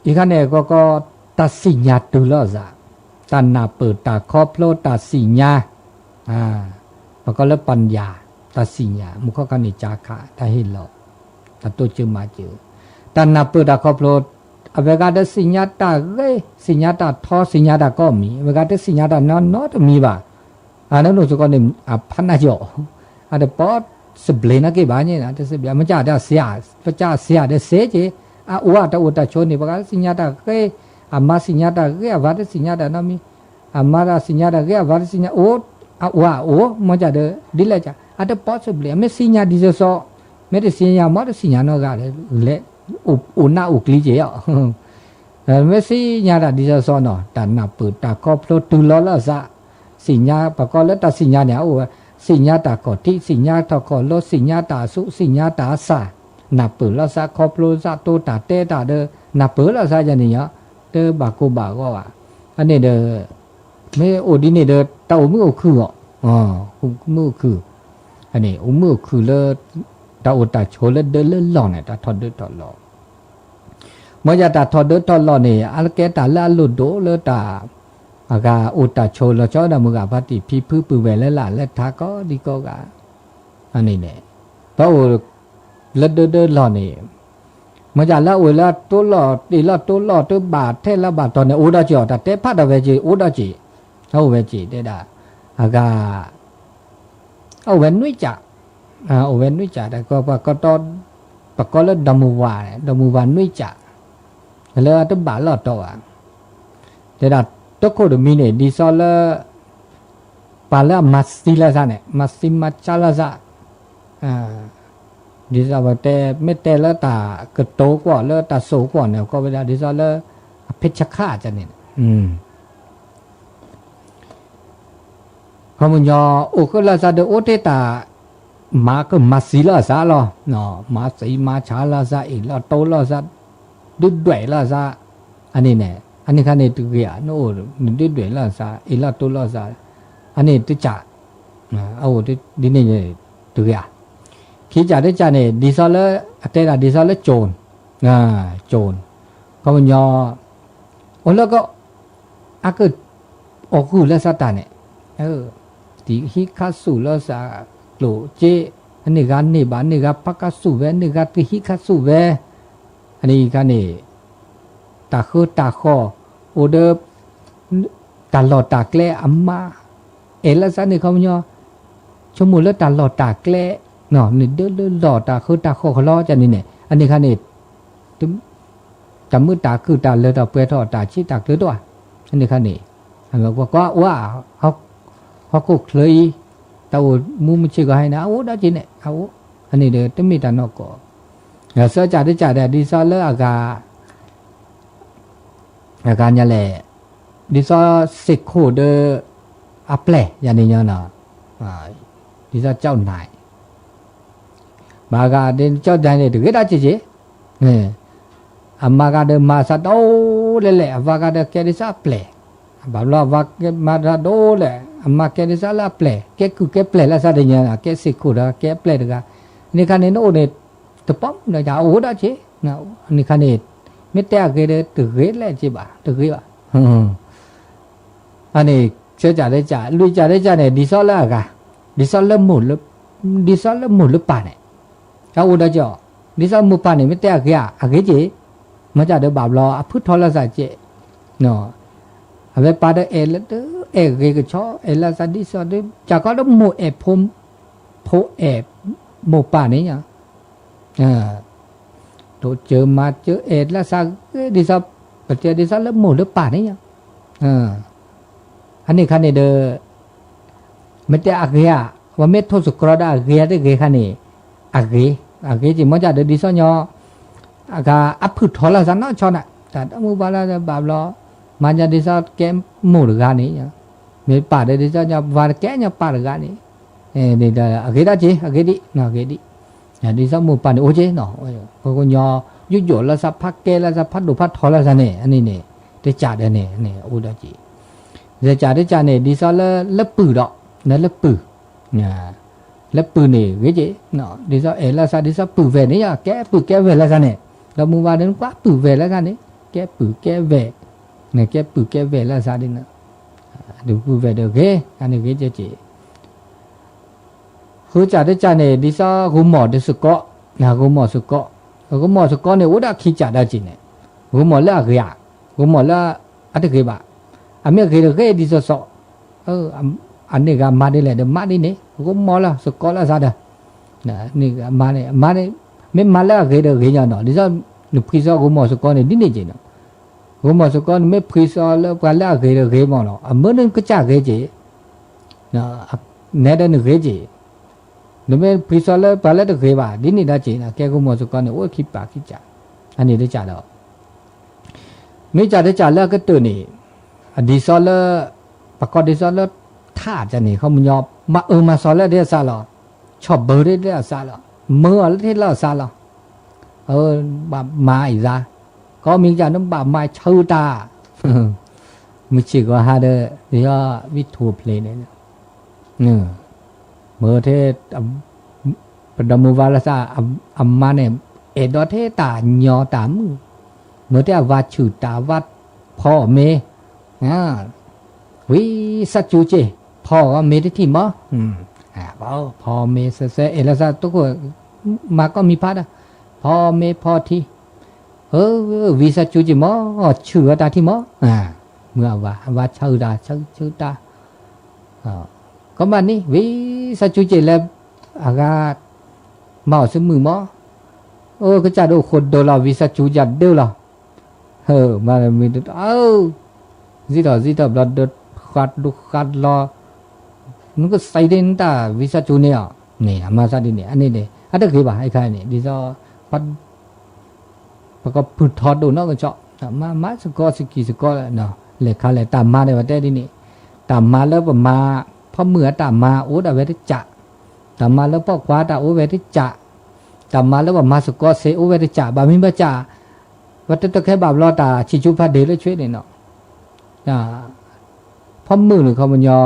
အံၤခါန့ၣ် ကီကီ တၢ်သ့ၣ်ညါတုၤလီၤသး တၢ်နၢ်ပၢၢ် တၢ်ခီဖျိ တၢ်သ့ၣ်ညါ အၢ ပကီးလၢပၣ်ၺႃၣ် တၢ်သ့ၣ်ညါ မုၢ်ခီခါန့ၣ် ကၢ်ခး တၢ်ဟ့ၣ်လီၤ တၢ်တိစၢၤမၤစၢၤ တၢ်နၢ်ပၢၢ် တၢ်ခီဖျိ အဝဲဂၤတသ့ၣ်ညါတၢ်ဂ့ၤ သ့ၣ်ညါတၢ်ထီ သ့ၣ်ညါတၢ်ကိးမံၤ အဝဲဂၤတသ့ၣ်ညါတၢ်နီတမံၤဘၣ် အနီၢ်နီၢ်စ့ၢ်ကီးန့ၣ် အဖးနၢ်ယီၢ် အတပိာ်သဘျ့နာ်က့ဘၣ်န့ၣ် တသဘျ့ မ့ၢ်ကၢ်တၢ်စ့ၢ် ပကၢ်စ့ၢ်ဒဲးစ့ၢ်ကီး အအိၣ်တၢ်အိၣ်တၢ်ဆိးန့ၣ် ပှၤဂၤသ့ၣ်ညါတၢ်ဂ့ၤ အမါသ့ၣ်ညါတၢ်ဂ့ၤ အဝၤတသ့ၣ်ညါတၢ်နီတမံၤ အမါတၢ်သ့ၣ်ညါတၢ်ဂ့ၤ အဝၤတသ့ၣ်ညါ အိၣ် အအိၣ် မ့ၢ်ကၢ်ဒီး ဒ်လဲၣ်ကၢ် အတပိာ်သဘျ့ မ့ၢ်သ့ၣ်ညါဒ်သိးသိး မ့ၢ်တသ့ၣ်ညါ မ့ၢ်တသ့ၣ်ညါနီတဂၤလဲၣ် အိၣ်နၢ်အိၣ်ကျံက့ၤအီၤ မ့ၢ်သ့ၣ်ညါတၢ်ဒ်သိးသိးနီၤ တၢ်နၢ်ပၢၢ် တၢ်ခီဖျိ တုၤလီၤလၢအသး သ့ၣ်ညါ ပကိးလၢတၢ်သ့ၣ်ညါန့ၣ် အိၣ်ဝဲ သ့ၣ်ညါတၢ်ခီၣ်ထံး သ့ၣ်ညါတၢ်ခီၣ်လိ သ့ၣ်ညါတၢ်အသူး သ့ၣ်ညါတၢ်အသၣ် နၢ်ပၢၢ်လၢအသး ခီဖျိလၢအသး တိတၢ်တဲတၢ်ဒီး နၢ်ပၢၢ်လၢအသး ယၤန့ၣ်ညီ တဘၣ်ကိၢ်ဘၣ်ဂီၤဘၣ် အန့ၣ်ဒီး မ့ၢ်အိၣ်ဒ်န့ၣ်ဒီး တၢ်အိၣ်မုာ်အိၣ်ခုၣ်အီၤ အိၣ်မုာ်အိၣ်ခုၣ် အန့ၣ် အိၣ်မုာ်အိၣ်ခုၣ်လၢ တၢ်အိၣ်တၢ်ဆိးလၢဒၢလၢလီၢ်န့ၣ် တၢ်ထီၣ်ဒၢထီၣ်လီၢ် မ့ၢ်ယၤတၢ်ထီၣ်ဒၢထီၣ်လီၢ်န့ၣ် အကဲတၢ်လၢအလိၣ်ဒိၣ်လၢတၢ် အဂၤအိၣ်တၢ်ဆိးလီၤဆီဒီး မုၢ်ဂၤဖါတံၢ်ဖံဖုပုၢ်ဝဲၢ်လၢ်လၢ်လၢထးကိးဒံကိးဂၤ အန့ၣ်န့ၣ် ပအိၣ်လၢဒၢဒၢလီၢ်န့ၣ် မ့ၢ်ယၤလၢအိၣ်လၢတိလီၢ် တ့ၢ်လီၢ်တိလီၢ် တဘၣ်ထဲလၢဘၣ်တီၤန့ၣ် အိၣ်ဒီးက့ၤအီၤ တၢ်တဲဖးဒီးဝဲက့ၤ အိၣ်ဒီးက့ၤ တၢ်အိၣ်ဝဲက့ၤတဲဒၣ် အဂၤ အိၣ်ဝဲနွံကၠး အအိၣ်ဝဲနွံကၠး တၢ်ကီပှၤကီတီ ပကိးလၢဒီမုၢ်ဝၤ ဒီမုၢ်ဝၤနွံကၠး လၢတဘၣ်လီၢ်တီၤဘၣ် တဲဒၣ် တခိၣ်တမံၤန့ၣ် ဒ်သိးလၢ ပှၤလၢအမၤသံလၢသးန့ၣ် မၤသံမၤဆါလၢသး ဒ်သိးပတဲ မ့ၢ်တဲလၢတၢ်ကတိၤကွီၢ် လၢတၢ်စိာ်ကွီၢ်န့ၣ် ကိးဝဲဒၣ် ဒ်သိးလၢ အဖ့ၣ်ဆၣ်ခါန့ၣ် ခီပညီ အိၣ်ဃုာ်လၢသးဒီး အိၣ်ထဲတၢ် မၤကမၤသံလၢသးလီၤ မၤသံမၤဆါလၢသး အ့ၣ်လိာ်တိလိာ်သး ဒုၣ်ဒွဲၣ်လၢသး အန့ၣ်န့ၣ် အန့ၣ်ခါန့ၣ်တဂ့ၤဧါ နအိၣ်နဒုၣ်ဒွဲၣ်လၢသး အ့ၣ်လိာ်တိလိာ်သး အန့ၣ်တကး အအိၣ်ဒ်န့ၣ်တဂ့ၤဧါ ခံကးတကးန့ၣ် ဒ်သိးလၢ အတဲဒၣ်ဒ်သိးလၢ ကၠိၣ် ကၠိၣ် ခီပညီ အိၣ်လၢက အက အိၣ်ဃုာ်လၢသးတၢ်န့ၣ် တဟံးခါဆူၣ်လၢသးကျိၣ်စ့ အန့ၣ်ဂၤန့ၢ်ဘၣ် န့ၢ်ဂၤဖးခါဆူၣ်ဝဲ န့ၢ်ဂၤတဟံးခါဆူၣ်ဝဲ အန့ၣ်ခါန့ၣ် တၢ်ဃၢတၢ်ဃီၤ အိၣ်ဒီး တၢ်လီၢ်တၢ်ကျဲအမါ အဲၣ်လၢသးန့ၣ်ခီပညီ ဆိကမိၣ်လၢတၢ်လီၢ်တၢ်ကျဲ န့ၣ်ဒၢလၢလီၢ်တၢ်ဃၢတၢ်ဃီၤကလီ ကန့ၣ်န့ၣ် အန့ၣ်ခါန့ၣ် တၢ်မုာ်တၢ်ခုၣ်တၢ်လၢတၢ်ပှဲၤထီၣ်တၢ်ဆံးတၢ်ကျၢၤတအိၣ် အန့ၣ်ခါန့ၣ် ကွၢ်ကွၢ်အိၣ် ဟီၣ်ခိၣ်ချၢအံၤ တၢ်အိၣ်မူမုၢ်ဆ့ၣ်ကီးဟဲန့ၣ် အအိၣ်ဒီးက့ၤန့ၣ် အအိၣ် အန့ၣ်ဒီးတမ့ၢ်တၢ်နီၢ်ကီၢ် သၢကးတကးဒီး ဒ်သိးလၢအဂၤ အဂၤညါလဲၣ် ဒ်သိးစ့ၢ်ခိၣ်ဒီး အပျဲၢ် ယၤန့ၣ်ညီနီၤ ဒ်သိးကၠီၣ်နၢ် ဘၣ်ဂၤဒ်ကၠီၣ်နၢ်န့ၣ် တဂ့ၤဒၣ်က့ၤက့ၤ အမါဂၤဒီးမၤသးဒိၣ်လဲၣ်လဲၣ် အဝၤဂၤဒီးကဲဒ်သိးအပျဲၢ် ဘၣ်ဘျီအဝၤမၤသးဒိၣ်လဲၣ် အမါကဲဒ်သိးလၢအပျဲၢ် ကဲကုၢ်ကဲပျဲၢ်လၢသးတညီ ကဲစ့ၢ်ခိၣ်ဒီးကဲပျဲၢ်တဂၤ န့ၣ်ခါန့ၣ် နအိၣ်န့ၣ် တပိာ်မုၣ်နီၤ ယအိၣ်ဒၣ်က့ၤ န့ၣ်ခါန့ၣ် မ့ၢ်တဲအဂ့ၤဒီး တဂ့ၤလဲၣ်က့ၤဘၣ် တဂ့ၤဘၣ် အန့ၣ် သၢကးတကး လွံၢ်ကးတကးန့ၣ် ဒ်သိးလၢအဂၤ ဒ်သိးလၢမိၢ်လၢ ဒ်သိးလၢမိၢ်လၢပၢ်န့ၣ် တၢ်အိၣ်ဒီးက့ၤအီၤ ဒ်သိးမိၢ်ပၢ်န့ၣ် မ့ၢ်တဲအဂ့ၤဧါ အဂ့ၤက့ၤ မ့ၢ်ကဒီးဘၣ်ဘျီ အဖုထီလၢသးက့ၤ အဝဲပၢ်ဒီးအဲၣ်လၢ အဲၣ်ဂ့ၤကဆီ အဲၣ်လၢသးဒ်သိးဒီး ကၢ်ကီဒီးမိၢ်အဲၣ်ဖိ ဖိအဲၣ်မိၢ်ပၢ်န့ၣ် တိစၢၤမၤစၢၤအဲၣ်လၢသးဂ့ၤဒ်သိး ပတဲဒ်သိးလၢမိၢ်လၢပၢ်န့ၣ် အန့ၣ်ခါန့ၣ်ဒီး မ့ၢ်တဲအဂ့ၤဧါ ပမ့ၢ်ထိၣ်သတြီၤဒီးအဂ့ၤဧါတဂ့ၤခါန့ၣ် အဂ့ၤ အဂ့ၤက့ၤ မ့ၢ်ကဒီးဒ်သိးညီ အဂၤအဖုထီလၢသးနီၢ်ဆီန့ၣ် တၢ်တမုာ်ဘၣ်လၢဘၣ်ဘျီ မၤညါဒ်သိးကဲမိၢ်တဂၤန့ၣ် မ့ၢ်ပၢ်ဒီးဒ်သိးညီ ပှၤကဲညီပၢ်တဂၤန့ၣ် အဂ့ၤဒၣ်က့ၤ အဂ့ၤဒံး အဂ့ၤဒံး ဒ်သိးမိၢ်ပၢ်န့ၣ် အိၣ်က့ၤနီၤ ပှၤကညီ ယူးယီၣ်လၢသး ဖးကဲလၢသး ဖးဒိၣ်ဖးထီလၢသးန့ၣ် အန့ၣ်န့ၣ် တကးဒီးန့ၣ် အိၣ်ဒီးက့ၤ တကးတကးန့ၣ် ဒ်သိးလၢ လၢပုၢ်ဒီး လၢပုၢ် လၢပုၢ်န့ၣ် ဂ့ၤက့ၤ ဒ်သိးအဲၣ်လၢသး ဒ်သိးပုၢ်ဝဲၢ်န့ၣ် ကဲပုၢ်ကဲဝဲၢ်လၢသးန့ၣ် ဒီးမုၢ်ဝါဒၣ်ကွၢ်ပုၢ်ဝဲၢ်လၢသးန့ၣ် ကဲပုၢ်ကဲဝဲၢ် ကဲပုၢ်ကဲဝဲၢ်လၢသးဒ်န့ၣ် ဒုးဝဲဒၣ်ဂ့ၤ အန့ၣ်ဂ့ၤကဲက့ၤ ဃုကၠးတကၠးန့ၣ် ဒ်သိးဂီၤမီၢ်တစ့ၢ်ကီး ဂီၤမီၢ်စ့ၢ်ကီး ဂီၤမီၢ်စ့ၢ်ကီးန့ၣ် အိၣ်ဒၣ်ခံကၠးဒၣ်က့ၤန့ၣ် ဂီၤမီၢ်လၢအဂ့ၤဧါ ဂီၤမီၢ်လၢအတဂ့ၤဘၣ် အမ့ၢ်ဂ့ၤဒီးဂ့ၤဒ်သိးသိး အ အန့ၣ်ဂ့ၤမၤဒ်လဲၣ်ဒီးမၤဒ်န့ၣ် ဂီၤမီၢ်လၢစ့ၢ်ကီးလၢအစးဒီး န့ၣ်ဂ့ၤမၤန့ၣ် မၤန့ၣ် မ့ၢ်မၤလၢအဂ့ၤဒီးဂ့ၤညါနီၤ ဒ်သိး နဖှံစီဂီၤမီၢ်စ့ၢ်ကီးန့ၣ် ဒ်န့ၣ်က့ၤနီၤ ဂီၤမီၢ်စ့ၢ်ကီးန့ၣ် မ့ၢ်ဖှံစီလၢပှၤလၢအဂ့ၤဒီးဂ့ၤမီၢ်နီၤ အမၢန့ၣ်ကစၢ်ဂ့ၤက့ၤ နဲဒၣ်နဂ့ၤက့ၤ နမ့ၢ်ဖှံစီလၢပှၤလၢတဂ့ၤဘၣ် ဒ်န့ၣ်ဒီးက့ၤနီၤ ကဲဂီၤမီၢ်စ့ၢ်ကီးန့ၣ် အိၣ်ခံပာ်ခံကၠး အန့ၣ်တကၠးဒီး မ့ၢ်ကၠးတကၠးလၢအကတၢၢ်န့ၣ် အဒ်သိးလၢ ပကိးဒ်သိးလၢ ထးကၠးန့ၣ် ခီပညီ မၤအၢမၤသီလၢတၢ်အသးလီၤ ဆီၣ်ဘၢတၢ်လၢတၢ်အသးလီၤ မၢအီၤလၢတၢ်လၢအသးလီၤ အၢ ဘၣ်မၤအံၤသး ကီမ့ၢ်ကၠးန့ၣ်ဘၣ်မၤဆၢတၢ် မုၢ်ဆ့ၣ်ကီးဟါဒီး ယဝံၣ်ထူၣ်ဖျ့န့ၣ် မၢထဲ ပဒီမုၢ်ဝါလၢသး အမါန့ၣ် အဲၣ်ဒိးထဲတၢ်ညီတၢ်မုာ် မၢထဲအဝၤဆူၣ်တၢ်ဝၤဖီအီၣ်မ့ၤ ဝံသးစူၤက့ၤ ဖီအီၣ်မ့ၤတထံၣ်မး ဖီအီၣ်မ့ၤစဲးစဲး အဲၣ်လၢသး တခိၣ် မၤကီမံၤဖးဒီး ဖီအီၣ်မ့ၤဖီထံ အၢ ဝံသးစူၤက့ၤမး ဆူၣ်အီၣ်တၢ်ထံၣ်မး မုၢ်အဝၤ အဝၤဆူၣ်တၢ် ဆူၣ် ဆူၣ်တၢ် ကီမးန့ၣ် ဝံသးစူၤက့ၤလၢ အဂၤ မၤအီၣ်သးမုာ်မး အိၣ်ကစၢ်ဒိၣ်ဃိဒိၣ်လီၤ ဝံသးစူၤက့ၤဒိၣ်လီၤ ဟၢ မၤမ့ၢ်တ အၢ စံးထီၣ်စံးထီၣ်ဘျီဒီး ဃးဒိဃးလီၤ နကစံးဒ်န့ၣ်တၢ်ဝံသးစူၤန့ၣ်အီၤ န့ၣ် အမၤသးဒ်န့ၣ် အန့ၣ်န့ၣ် အတဂ့ၤဘၣ် အခါန့ၣ် ဒ်သိး ပကဖုထီဒိၣ်နီၢ်ကစီၣ် မၤ မၤစ့ၢ်ကီးစကံစ့ၢ်ကီးလီၤ လဲၤခါလဲၤတၢ်မၤဒၣ်ဝဲတဲဒ်န့ၣ် တၢ်မၤလၢပမၤ ဖီမုၣ်အတၢ်မၤအိၣ်ဒၣ်ဝဲတကၠး တၢ်မၤလၢပိာ်ခွါတၢ်အိၣ်ဝဲတကၠး တၢ်မၤလၢပမၤစ့ၢ်ကီးစ့အိၣ်ဝဲတကၠး ဘၣ်မနုၤဘၣ်ကၠး ပတတခဲဘၣ်ဘျီတၢ်ဆံၣ်ဆူဖးဒ့လၢဆွ့န့ၣ်နီၤ ဖီမုၣ်န့ၣ်ခီပညီ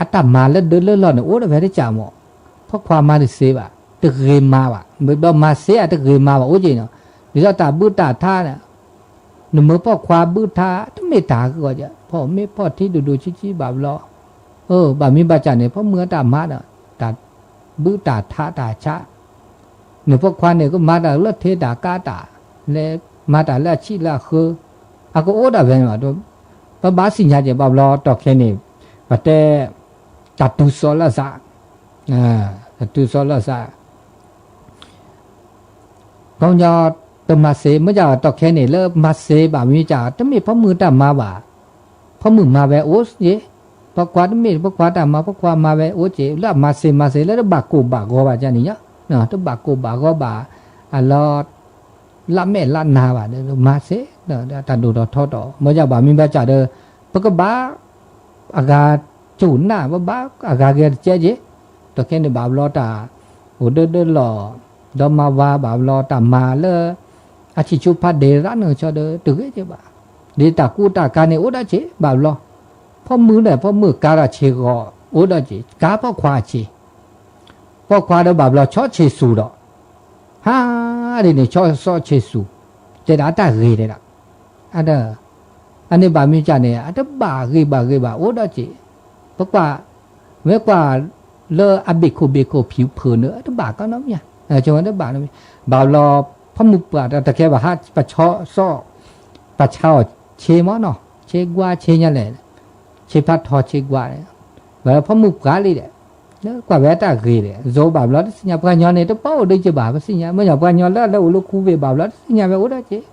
အတၢ်မၤလၢဒၢလၢလီၢ်န့ၣ် အိၣ်ဒၣ်ဝဲတကၠးမး ဖီခွါမၤတသ့ဘၣ် တဂ့ၤမၤဘၣ် မ့ၢ်ဘျီမၤသ့အတဂ့ၤမၤဘၣ် အိၣ်က့ၤနီၤ ဒ်သိးတၢ်ဘုတၢ်ထးန့ၣ် နမၢပိာ်ခွါဘုထး တမ့ၢ်တၢ်ဂီၢ်ကၠး ဖီမ့ၢ်ဖီထံဒိၣ်ဒိၣ်ဆံးဆံးဘၣ်ဘျီ အၢ ဘၣ်မနုၤဘၣ်ကၠးန့ၣ် ဖီမုၣ်အတၢ်မၤဒီး တၢ်ဘုတၢ်ထးတၢ်ဆး နပိာ်ခွါန့ၣ် ကမၤတၢ်လၢထ့တၢ်ကါတၢ် လၢမၤတၢ်လၢအဆံးလၢအဃၢ အကအိၣ်ဒၣ်ဝဲန့ၣ် ပဘၣ်သ့ၣ်ညါက့ၤဘၣ်ဘျီတီၢ်ခဲန့ၣ် ပတဲ တၢ်တူၢ်စီလၢအသး တၢ်တူၢ်စီလၢအသး ခီပညီ တမၤသ့ မ့ၢ်ကၠးတီၢ်ခဲန့ၣ် လၢမၤသ့ဘၣ်မနုၤကၠး တမ့ၢ်ဖီမုၣ်တၢ်မၤဘၣ် ဖီမုၣ်မၤဝဲအိၣ်က့ၤ ပိာ်ခွါတမ့ၢ် ပိာ်ခွါတၢ်မၤ ပိာ်ခွါမၤဝဲအိၣ်က့ၤ လၢအမၤသ့မၤသ့ လၢတဘၣ်ကိၢ်ဘၣ်ဂီၤဘၣ်ကၠးန့ၣ်ညါ တဘၣ်ကိၢ်ဘၣ်ဂီၤဘၣ် အလီၤ လၢမဲာ်လၢနါဘၣ် မၤသ့ တၢ်ဒိၣ်ထီၣ်ထီထီၣ် မ့ၢ်ကၠးဘၣ်မနုၤဘၣ်ကၠးဒီး ပကဘၣ် အဂၤ ကၠိၣ်နၢ် ပဘၣ်အဂၤဂ့ၤတကဲက့ၤ တီၢ်ခဲန့ၣ်ဘၣ်ဘျီတၢ် အိၣ်ဒၢဒၢလီၢ် ဒီးမၤဝၤဘၣ်ဘျီတၢ်မၤလၢ အဆံၣ်ဆူဖးဒ့ရၣ်န့ၣ်ကၠီဒီး တဂ့ၤက့ၤဘၣ် ဒ်တၢ်ကူတၢ်ကၤန့ၣ် အိၣ်ဒၣ်က့ၤဘၣ်ဘျီ ဖီမုၣ်န့ၣ် ဖီမုၣ်ကၤဒီးဆ့ၣ်ဂီၤ အိၣ်ဒၣ်က့ၤ ကၤပိာ်ခွါဆ့ၣ် ပိာ်ခွါဒီးဘၣ်ဘျီဆီဆ့ၣ်သူၣ်ဒီး ဟါ ဒ်န့ၣ် ဆီဆီဆ့ၣ်သူၣ် တဲဒၣ်တၢ်ဂ့ၤတဲဒၣ် အဒီး အန့ၣ်ဘၣ်မနုၤကၠးန့ၣ် အတဘၣ်ဂ့ၤဘၣ်ဂ့ၤဘၣ် အိၣ်ဒၣ်က့ၤ ပကွၢ် မ့ၢ်ကွၢ်လၢအဘ့ၣ်ခိၣ်ဘ့ၣ်ခိၣ်ဖံးဖုးန့ၣ် အတဘၣ်ကီနီတမံၤ အဆိတဘၣ်နီတမံၤ ဘၣ်ဘျီ ဖီမုၣ်ပှၢ်တၢ်တကဲဘၣ်ဟး ပဆီဆီ ပဆီအီၤဆ့ၣ်မးနီၤ ဆ့ၣ်ကွၢ်ဆ့ၣ်ညါလဲၣ် ဆ့ၣ်ဖးထီဆ့ၣ်ကွၢ်န့ၣ် ဘၣ်ဖီမုၣ်ပှၢ်လံဒီး လၢကွၢ်ဝဲတၢ်ဂ့ၤဒီး ယိၤဘၣ်ဘျီတသ့ၣ်ညါ ပှၤကညီန့ၣ် တပီၣ်အိၣ်ဒၣ်က့ၤဘၣ် ပသ့ၣ်ညါ မ့ၢ်ညီပှၤကညီလၢအလၢအိၣ်လၢခူဝ့ၢ်ဘၣ်ဘျီတသ့ၣ်ညါဝဲအိၣ်ဒၣ်က့ၤ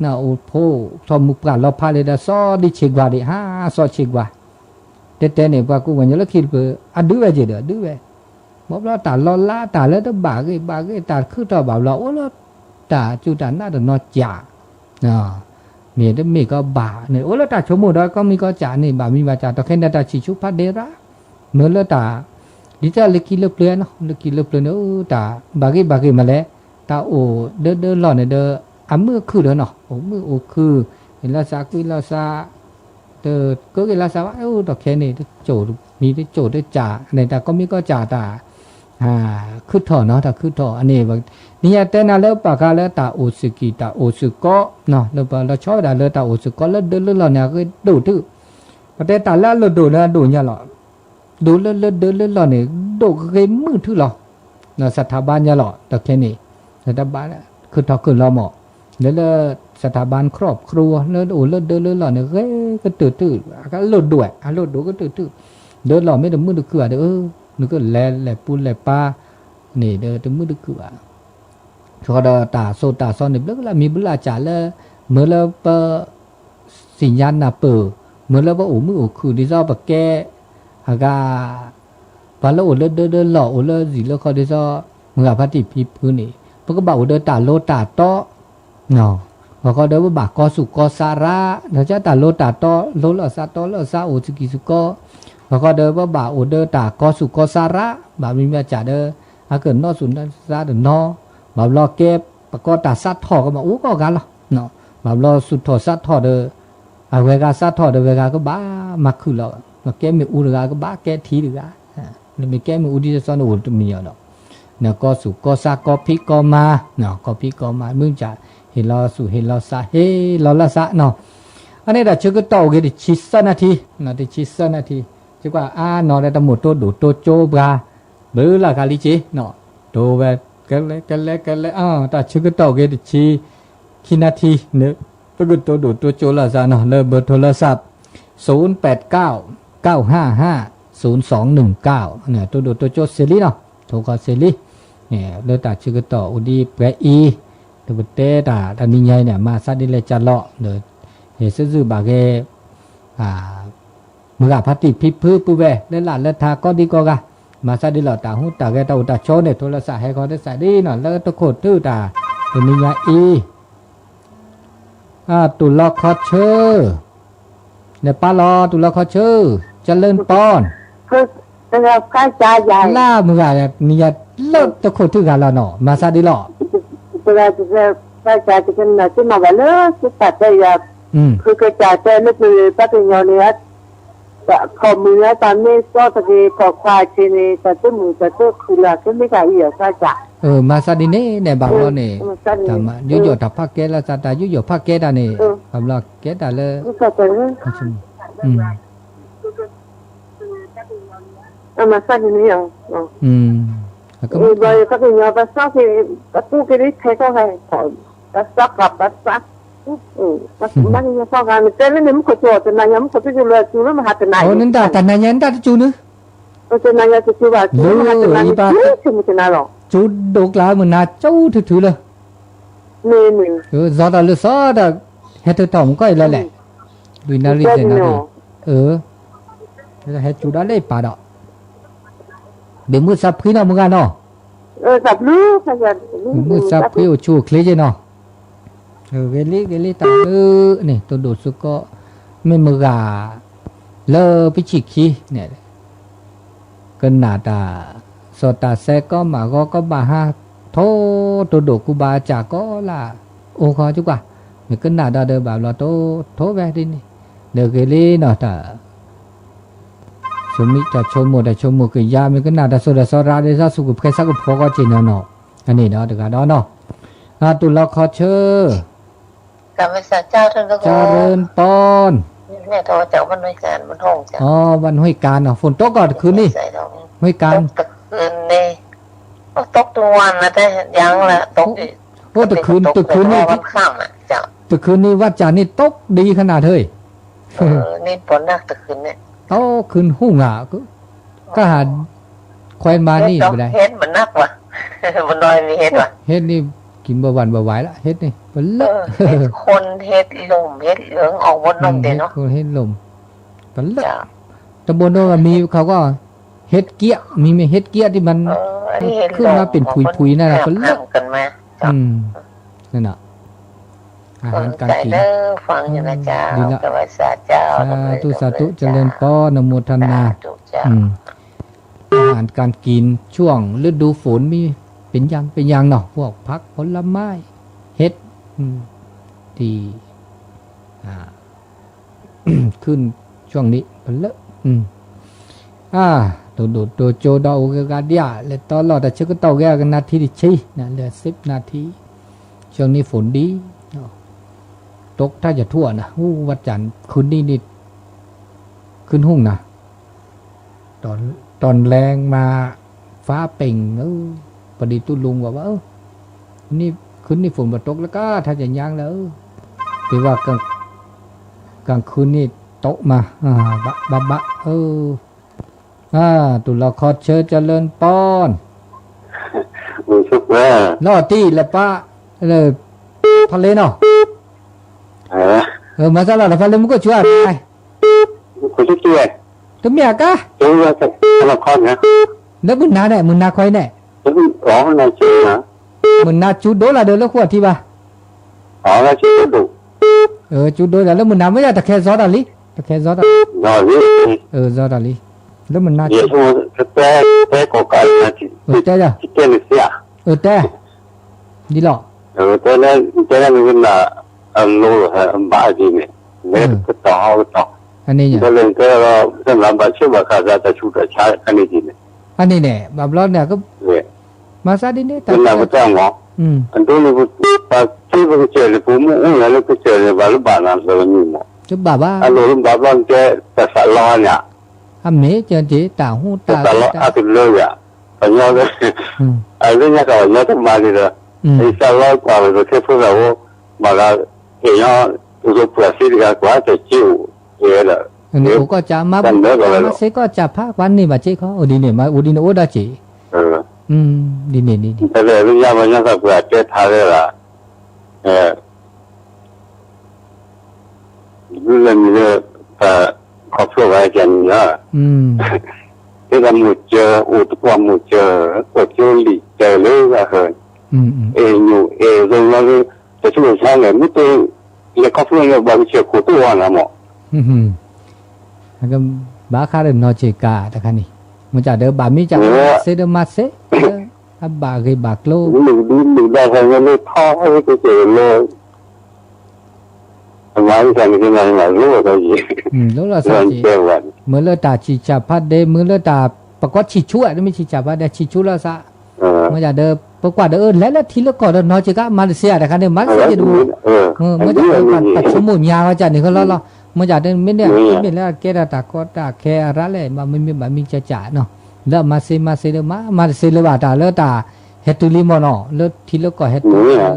နအိၣ်ဖိ ဖီမုၣ်ပှၢ်လီၤဖးလံဒီး ဆီဒ်ဆ့ၣ်ကွၢ်ဒံး ဟါ ဆီဆ့ၣ်ကွၢ် တဲတဲန့ၣ် ပှၤကူပှၤကညီလၢခံတဖျၢၣ် အဒုးဝဲက့ၤဒီး အဒုးဝဲ ဘၣ်ဘျီတၢ်လီၤလးတၢ်လၢတဘၣ်ဂ့ၤဘၣ်ဂ့ၤ တၢ်ခုၣ်ထီၣ်ဘၣ်ဘျီ အိၣ်လၢတၢ်စူၢ်တၢ်နာ်တနီၤကၠး မ့ၢ်တမ့ၢ်ကီးဘၣ်န့ၣ် အိၣ်လၢတၢ်ဆိကမိၣ်ဒီး ကီမံၤကီးကၠးန့ၣ် ဘၣ်မံၤဘၣ်ကၠး တီၢ်ခဲန့ၣ် တၢ်ဆံၣ်ဆူဖးဒ့ရၣ် မ့ၢ်လၢတၢ် ဒ်တၢ်လၢခံလၢပျၢၤနီၤ လၢခံလၢပျၢၤန့ၣ် တၢ်ဘၣ်ဂ့ၤဘၣ်ဂ့ၤမးလဲၣ် တၢ်အိၣ်ဒၢဒၢလီၢ်န့ၣ်ဒီး အမုာ်အခုၣ်ဒီးနီၤ အိၣ်မုာ်အိၣ်ခုၣ် လီၤသးကွံလီၤသး တကဲက့ၤလီၤသးဘၣ် အိၣ်တီၢ်ခဲန့ၣ် တစိၢ်မံၤတစိၢ်တကၠးန့ၣ် တၢ်ကီမံၤကီးကၠးတၢ် ခုၣ်ထီၣ်နီၤ တၢ်ခုၣ်ထီၣ် အန့ၣ် နံၤညါတဲနၤလၢပာ်ဃာ်လၢတၢ်အိၣ်စ့ၢ်ကီး တၢ်အိၣ်စ့ၢ်ကီးနီၤ လၢပလီၤဆီဝဲဒၣ်လၢတၢ်အိၣ်စ့ၢ်ကီးလၢဒၢလၢလီၢ်န့ၣ် အဂ့ၢ်ဒိၣ်တုၤ ပတဲတၢ်လၢအလိၣ်ဒိၣ်န့ၣ် အဒိၣ်ညါလီၤ. ဒိၣ်လၢလၢဒၢလၢလီၢ်န့ၣ် ဒိၣ်ဂ့ၤမုာ်ထွဲလီၤ. နီၢ် စထၢဘၢၣ်ညါလီၤ တၢ်ခဲန့ၣ် စထၢဘၢၣ် ခုၣ်ထီၣ်ခုၣ်လီၤမး လၢလၢ စထၢဘၢၣ် ครอบครัว လၢအိၣ်လၢဒၢလၢလီၢ်န့ၣ် ဂ့ၤကတၢၢ်တုၤ အကလိၣ်ဒိၣ် အလိၣ်ဒိၣ်ကတၢၢ်တုၤ ဒၢလီၢ်မ့ၢ်တမုာ်တခုၣ်ဘၣ်ဒီး အၢ နကလဲၤလဲၤပူၤလဲၤပၢ် န့ၣ်ဒီးတမုာ်တခုၣ်ဘၣ်. ဃိဒီးတၢ်သိၣ်တၢ်သီန့ၣ် ဘျုးလၢ်မံၤဘျုးလၢ်ကၢ်လၢ မ့ၢ်လၢပ သ့ၣ်ညါနၢ်ပၢၢ် မ့ၢ်လၢပအိၣ်မုာ်အိၣ်ခုၣ်ဒ်သိးပကဲ အဂၤ ပှၤလၢအိၣ်လၢဒၢလၢလီၢ် အိၣ်လၢစံာ်လၢခီဒ်သိး မုၢ်ဂၤဖါတံၢ်ဖံဖုန့ၣ် ပကဘၣ်အိၣ်ဒီးတၢ်လိတၢ်တီ နီၢ် ပဃိဒီးပဘၣ်ကီၤသူၣ်ကီၤသးရၣ် ဒီးကၢ်တၢ်လိတၢ်တီ လိလီၢ်သးတီလီၢ်သး အိၣ်သူၣ်ကံၢ်သူၣ်ကီၤ ပဃိဒီးပဘၣ်အိၣ်ဒီးတၢ်ကီၤသူၣ်ကီၤသးရၣ် ဘၣ်မံၤမံၤကၢ်ဒီး အကနီၣ်သူၣ်နီၣ်သးတနီၤ ဘၣ်ဘျီကဲ ပကီတၢ်စးထီၣ်ကမၤအိၣ်ကီးဂၤလီၤ နီၢ် ဘၣ်ဘျီသူၣ်ထီၣ်စးထီၣ်ဒီး အဝဲဂၤစးထီၣ်ဒီး ဝဲဂၤကဘၣ်မၤခုၣ်လီၤ ကဲမ့ၣ်အူတဂၤ ကဘၣ်ကဲထံတဂၤ နမ့ၢ်ကဲမ့ၣ်အူဒ်သိးသိးန့ၣ် အိၣ်တမံၤအီၤဒီး နကီၤသူၣ်ကီၤသး ကီၤဖံးကီၤမၤ နီၢ် ကီၤဖံးကီၤမၤ မုၢ်ကၢ် ဟ့ၣ်လီၤသူၣ် ဟ့ၣ်လီၤသး ဟ့ၣ်လီၤလၢသး နီၢ် အန့ၣ်တၢ်ဆၢကတီၢ်အိၣ်က့ၤတဆံသၢနၢ်ထံ နီၢ် တဆံသၢနၢ်ထံ စ့ၢ်ကီးအါနီၢ်ဒီး တမိၣ်တိၢ်ဒိၣ်တိၢ်ကၠိဘၣ် ဘျုးလၢ်ဂၤလံက့ၤ နီၢ် တိၢ်ဝဲ ကလဲကလဲကလဲ အၢ တၢ်ဆၢကတီၢ်အိၣ်က့ၤတဆံခံနၢ်ထံန့ၣ် ပကတိၢ်ဒိၣ်တိၢ်ကၠိလၢ်သး နီၢ် လၢ เบอร์โทรศัพท์ ศูนย์แปดเก้า เก้าห้าห้า ศูนย์สองหนึ่งเก้า န့ၣ် တိၢ်ဒိၣ်တိၢ်ကၠိစ့ၢ်လံ နီၢ် ထိၣ်ဃီစ့ၢ်လံ န့ၣ် လၢတၢ်ဆၢကတီၢ်အိၣ်ဒံးပှဲၤအံၤ ဒီးပတဲတၢ်တနံၤညါအံၤန့ၣ် မၤသးဒ်လဲၣ်ကၢ်လီၤ ဒီး ဟ့ၣ်စုးစုးဘၣ်ဂ့ၤ အ မုၢ်ဂၤဖါတံၢ်ဖံဖုပုၢ်ဝဲၢ် လၢလၢ်လၢထးကိးဒံကိးဂၤ မၤသးဒ်လီၤ တၢ်ဟူးတၢ်ဂဲၤ တၢ်အိၣ်တၢ်ဆိးန့ၣ် ထိၣ်လီၤသးဟဲခီတစဲးဒ်နီၢ် လၢတခိၣ်ထူၣ်တၢ် တနံၤညါအံၤ အ တူၢ်လီၤခီဆၢ လဲၤပၢ်လီၤ တူၢ်လီၤခီဆၢ เจริญพร လၢ်မုၢ်ဂၤ နံၤညါလၢတခိၣ်ထူၣ်ဂၤလီၤနီၢ် မၤသးဒ်လီၤ อืม မၤသးဒ်န့ၣ်န့ၣ် ဘၣ်ဘျီန့ၣ် တၢ်မၤ ယူးယီၣ်တၢ်ဖးကဲလၢသး တၢ်ယူးယီၣ်ဖးကဲတၢ်န့ၣ် ဘၣ်ဘျီကဲတၢ်လၢ อืม อืม အိၣ် နၢ် တၢ်နၢ်ညါနၢ်တကၠူန့ၣ် ကၠူဒိၣ်ကျါမုၢ်နၤကၠူထုထုလၢ အၢ ဇီတၢ်လၢစီၤဒီး ဟဲထုးထီၣ်မူကီၢ်အံၤလၢလဲၣ် လွံၢ်နၣ်ရံၣ်သၢနၣ်ရံၣ် အၢ ဟဲကၠူဒၣ်လဲာ်ပာ်ဒီး ဘၣ်မုၢ်သးဖှံနီၢ်မုၢ်ဂၤနီၢ် ဘၣ်မုၢ်သးဖှံအိၣ်ဆူၣ်အိၣ်ချ့က့နီၢ် ဂ့ၤလံ ဂ့ၤလံ တၢ်အၢန့ၣ် တိၢ်ဒိၣ်စ့ၢ်ကီး မ့ၢ်မုၢ်ဂၤ လၢပဆံၣ်ခံန့ၣ် ကနၣ်တၢ်စီၤတၢ်ဆဲကီးမးဂီၤကီးဘၣ်ဟါ ထိၣ်တိၢ်ဒိၣ်ကူဘၣ်စၢ်ကီးလၢ အိၣ်ဃီကကွၢ် မ့ၢ်ကနၣ်ဒီးဒီးဘၣ်ဘျီတိၢ်ထိၣ်ဝဲဒ်န့ၣ် ဒီးဂ့ၤလံနီၢ် တၢ် ဆိမိၣ်တၢ်ဆိကမိၣ် တၢ်ဆိကမိၣ်ကယၤ မ့ၢ်ကနၣ်တၢ်စိတၢ်စီရၣ် ဒ်သိးသူၣ်ကဖှဲဆးကဖှီကီးက့နီၢ်နီၢ် အန့ၣ်ဒီးတဂၤဒီးနီၢ် အတူၢ်လီၤခီဆၢ เจริญพร อ๋อ บ้านห้วยกาญเนาะ ฝนตกก่อนตะคืนนี้ ห้วยกาญ โอ้ ตะคืน ตะคืนนี้ ตะคืนนี้วัดจ๋านี่ตกดีขนาดเฮ้ย ตกคืนหุ้งอ่ะ ก็หาแควนมานี่บ่ได้ เห็ดมันนักว่ะ บ่น้อยมีเห็ดว่ะ เห็ดนี่กิ๋นบ่หวั่นบ่ไหวละ เห็ดนี่ เปิ้นเลิก เห็ดคน เห็ดหล่ม เห็ดเหลืองออกหมดเนาะ เห็ดคน เห็ดหล่ม เปิ้นเลิก ตำบลโน้นก็มี เขาก็ เห็ดเกี้ยะ มีไหม เห็ดเกี้ยะตี้มัน ขึ้นมาเป๋นผุยๆ นั่นน่ะ เปิ้นเลิก อืม นั่นน่ะ อาหารการกิ๋น ฟังอยู่นะเจ้า ดีละ สาธุ สาธุ เจริญพร อนุโมทนา สาธุเจ้า อืม อาหารการกิ๋นช่วงฤดูฝนมีเป๋นอย่างเป๋นอย่างเนาะ พวกผักผลไม้ เห็ด อืม ตี้ อ่า ขึ้นช่วงนี้เปิ้นเลิก อืม อ่า တူၢ်ဒိၣ်တူၢ်ကၠိဒီး โอเค ကဒၣ် လၢတၢ်လီၢ်တၢ်ဆၢကတီၢ်ကဲ ကနၣ်ထံတဆံ นะ เหลือสิบนาที ช่วงนี้ฝนดีเนาะ ตกถ้าจะทั่วนะ โอ้ วัดจ๋าคืนนี้นี่ ขึ้นฮุ่งนะ ต๋อน ต๋อนแลงมาฟ้าเป่ง เออ ปอดีตุ๊ลุงว่า ว่า เออ นี่ คืนนี้ฝนบ่ตกแล้วก้า ถ้าจะยั้งแล้ว เออ แต่ว่ากลาง กลางคืนนี่ตกมา อ่า บะ บะ บะ เออ อ่า ตุลาคอเชิญเจริญปอน บุญสุขเว้ย ลอตี้แหละปะ เออ พะเลเนาะ เออ เออ มาซะแล้วละพะเล มึงก็ชวนไป คนที่เตี้ย ตัวเมียกะ ตัวเมียกะ ละครนะ แล้วมึงนาเนี่ย มึงนาใครเนี่ย อ๋อ นาจูนะ มึงนาจูโดละเด้อ แล้วขวดที่บ่า อ๋อ นาจูโด เออ จูโดละ แล้วมึงนาไม่อยากตะแคงซอสอะลิ ตะแคงซอสอะ ดอลิ เออ ซอสอะลิ แล้วมึงนา เดี๋ยว จู โทร แต่ แต่ก็กลายมาที่ เออ แต่จ้ะ ที่เตี้ยเลยเสีย เออ แต่ ดีหรอ เออ แต่นั้น แต่นั้นมันน่ะ อันโลฮะ อันบาทดีเนี่ย เออ เนี่ยก็ต่อ เอาก็ต่อ อันนี้เนี่ย ก็เลย แต่เราสำหรับบาทเชื่อบาทขาด แต่ชุดแต่ช้า อันนี้ดีเนี่ย อันนี้เนี่ย บาปร้อนเนี่ยก็ เนี่ย มาซะดีเนี่ย มันน่ะ แต่ มันจ้างหมอ อืม อันตัวนี้กู ปากที่มันเจอเลย กูมุ่งอุ้ย แล้วก็เจอเลย บาทละบาทนั้น เรามีหมอ จะบาปว่า อันโลละบาทร้อนแก แต่สะร้อนเนี่ย อะเมเจินจี ต๋าหูต๋า แต่สะร้อน ต๋า อาทิตย์เลยอ่ะ ปะยอดเลย อืม ไอ้เรื่องเนี้ยก็ยอดมาเลยนะ อืม ไอ้สะร้อนกว่า มันก็แค่พวกเรา มาละ เอ๋ย ตัวเปลือกสีดีกว่า จะจิ้ว เอ๋ยละ อันนี้ เอ๋ย โอ้ก็จะมา กันเนอะ มาเสก็จะพากวันนี้บ่าเจ๊เขา โอ้ดีเนี่ย มา โอ้ดีเนี่ย โอ้ดาเจ๊ เออ อืม ดีเนี่ย ดีเนี่ย แต่เลยเรื่องยากมันยากสักเปลือกเจ๊ทาเลยล่ะ เออ လူလၢမံၤလၢ ပှၤခီဖျိဝဲကဲန့ၣ်လီၤ. อืม တဲဒၣ်မိၢ်စၢၤ အိၣ်တကွၢ်မိၢ်စၢၤ ကွၢ်ကၠိလံာ်စၢၤလၢအဟၢၣ် อืม อืม အဲၣ်ညိၣ်အဲၣ်သိလီၤလၢ တၢ်ဆူးတၢ်ဆါန့ၣ် မ့ၢ်တဲလဲၤခီဖျိန့ၣ် ဘၣ်ကဆဲးခိၣ်တအိၣ်ဝဲနၤမး. อืม အကဘၣ်ဃးဒီးနီၢ်ကၠ့ၣ်ကၣ်တခါန့ၣ် မ့ၢ်ကၠၣ်ဒီးဘၣ်မံကၠၣ် မ့ၢ်စ့ဒီးမၤစ့ အဘၣ်ဂ့ၤဘၣ်ကျိၤ မုၢ်ဒုမုၢ်ဒါခါန့ၣ်လၢထီၣ်ဝဲကစၢၢ်လီၤ အမၤဝဲတၢ်န့ၣ်ကမၤန့ၣ်မၤလိလီၤသးက့ၤ อืม လိလီၤသးက့ၤ မ့ၢ်တဲဝဲန့ၣ် မ့ၢ်လၢတၢ်ဆံၣ်ဆၣ်ဖးဒဲး မ့ၢ်လၢတၢ် ပကိးဆံၣ်ဆူၣ်ဧါ တမ့ၢ်ဆံၣ်ဆၣ်ဖးဒဲး ဆံၣ်ဆူၣ်လီၤသး မ့ၢ်ကၠၣ်ဒီး ပကွၢ်ဒီး အၢ လဲၤလၢထံလၢကီၢ်ဒီး နီၢ်ကၠ့ၣ်ကၣ် မၤတသ့ဧါ တခါန့ၣ် မၤတသ့က့ၤတဘူၣ် မ့ၢ်ကၠၣ်ဒီး ပဆိကမိၣ်ညါဝဲကၠၣ်န့ၣ်ကလီလီၤ မ့ၢ်ကၠၣ်ဒီး မ့ၢ်န့ၣ် မ့ၢ်လၢအကဲဒၣ်တၢ်ကီတၢ်ခဲအရၣ်လဲၣ် မ့ၢ်မ့ၢ်ဘၣ်မံကၠၣ်ကၠၣ်နီၤ လၢအမၤစ့မၤစ့လၢမၤ မၤတသ့လၢၤဘၣ် တၢ်လၢတၢ်ဟဲတုၤလံမ့ၢ်နီၤ လၢထံလၢကီၢ်ဟဲတုၤလံ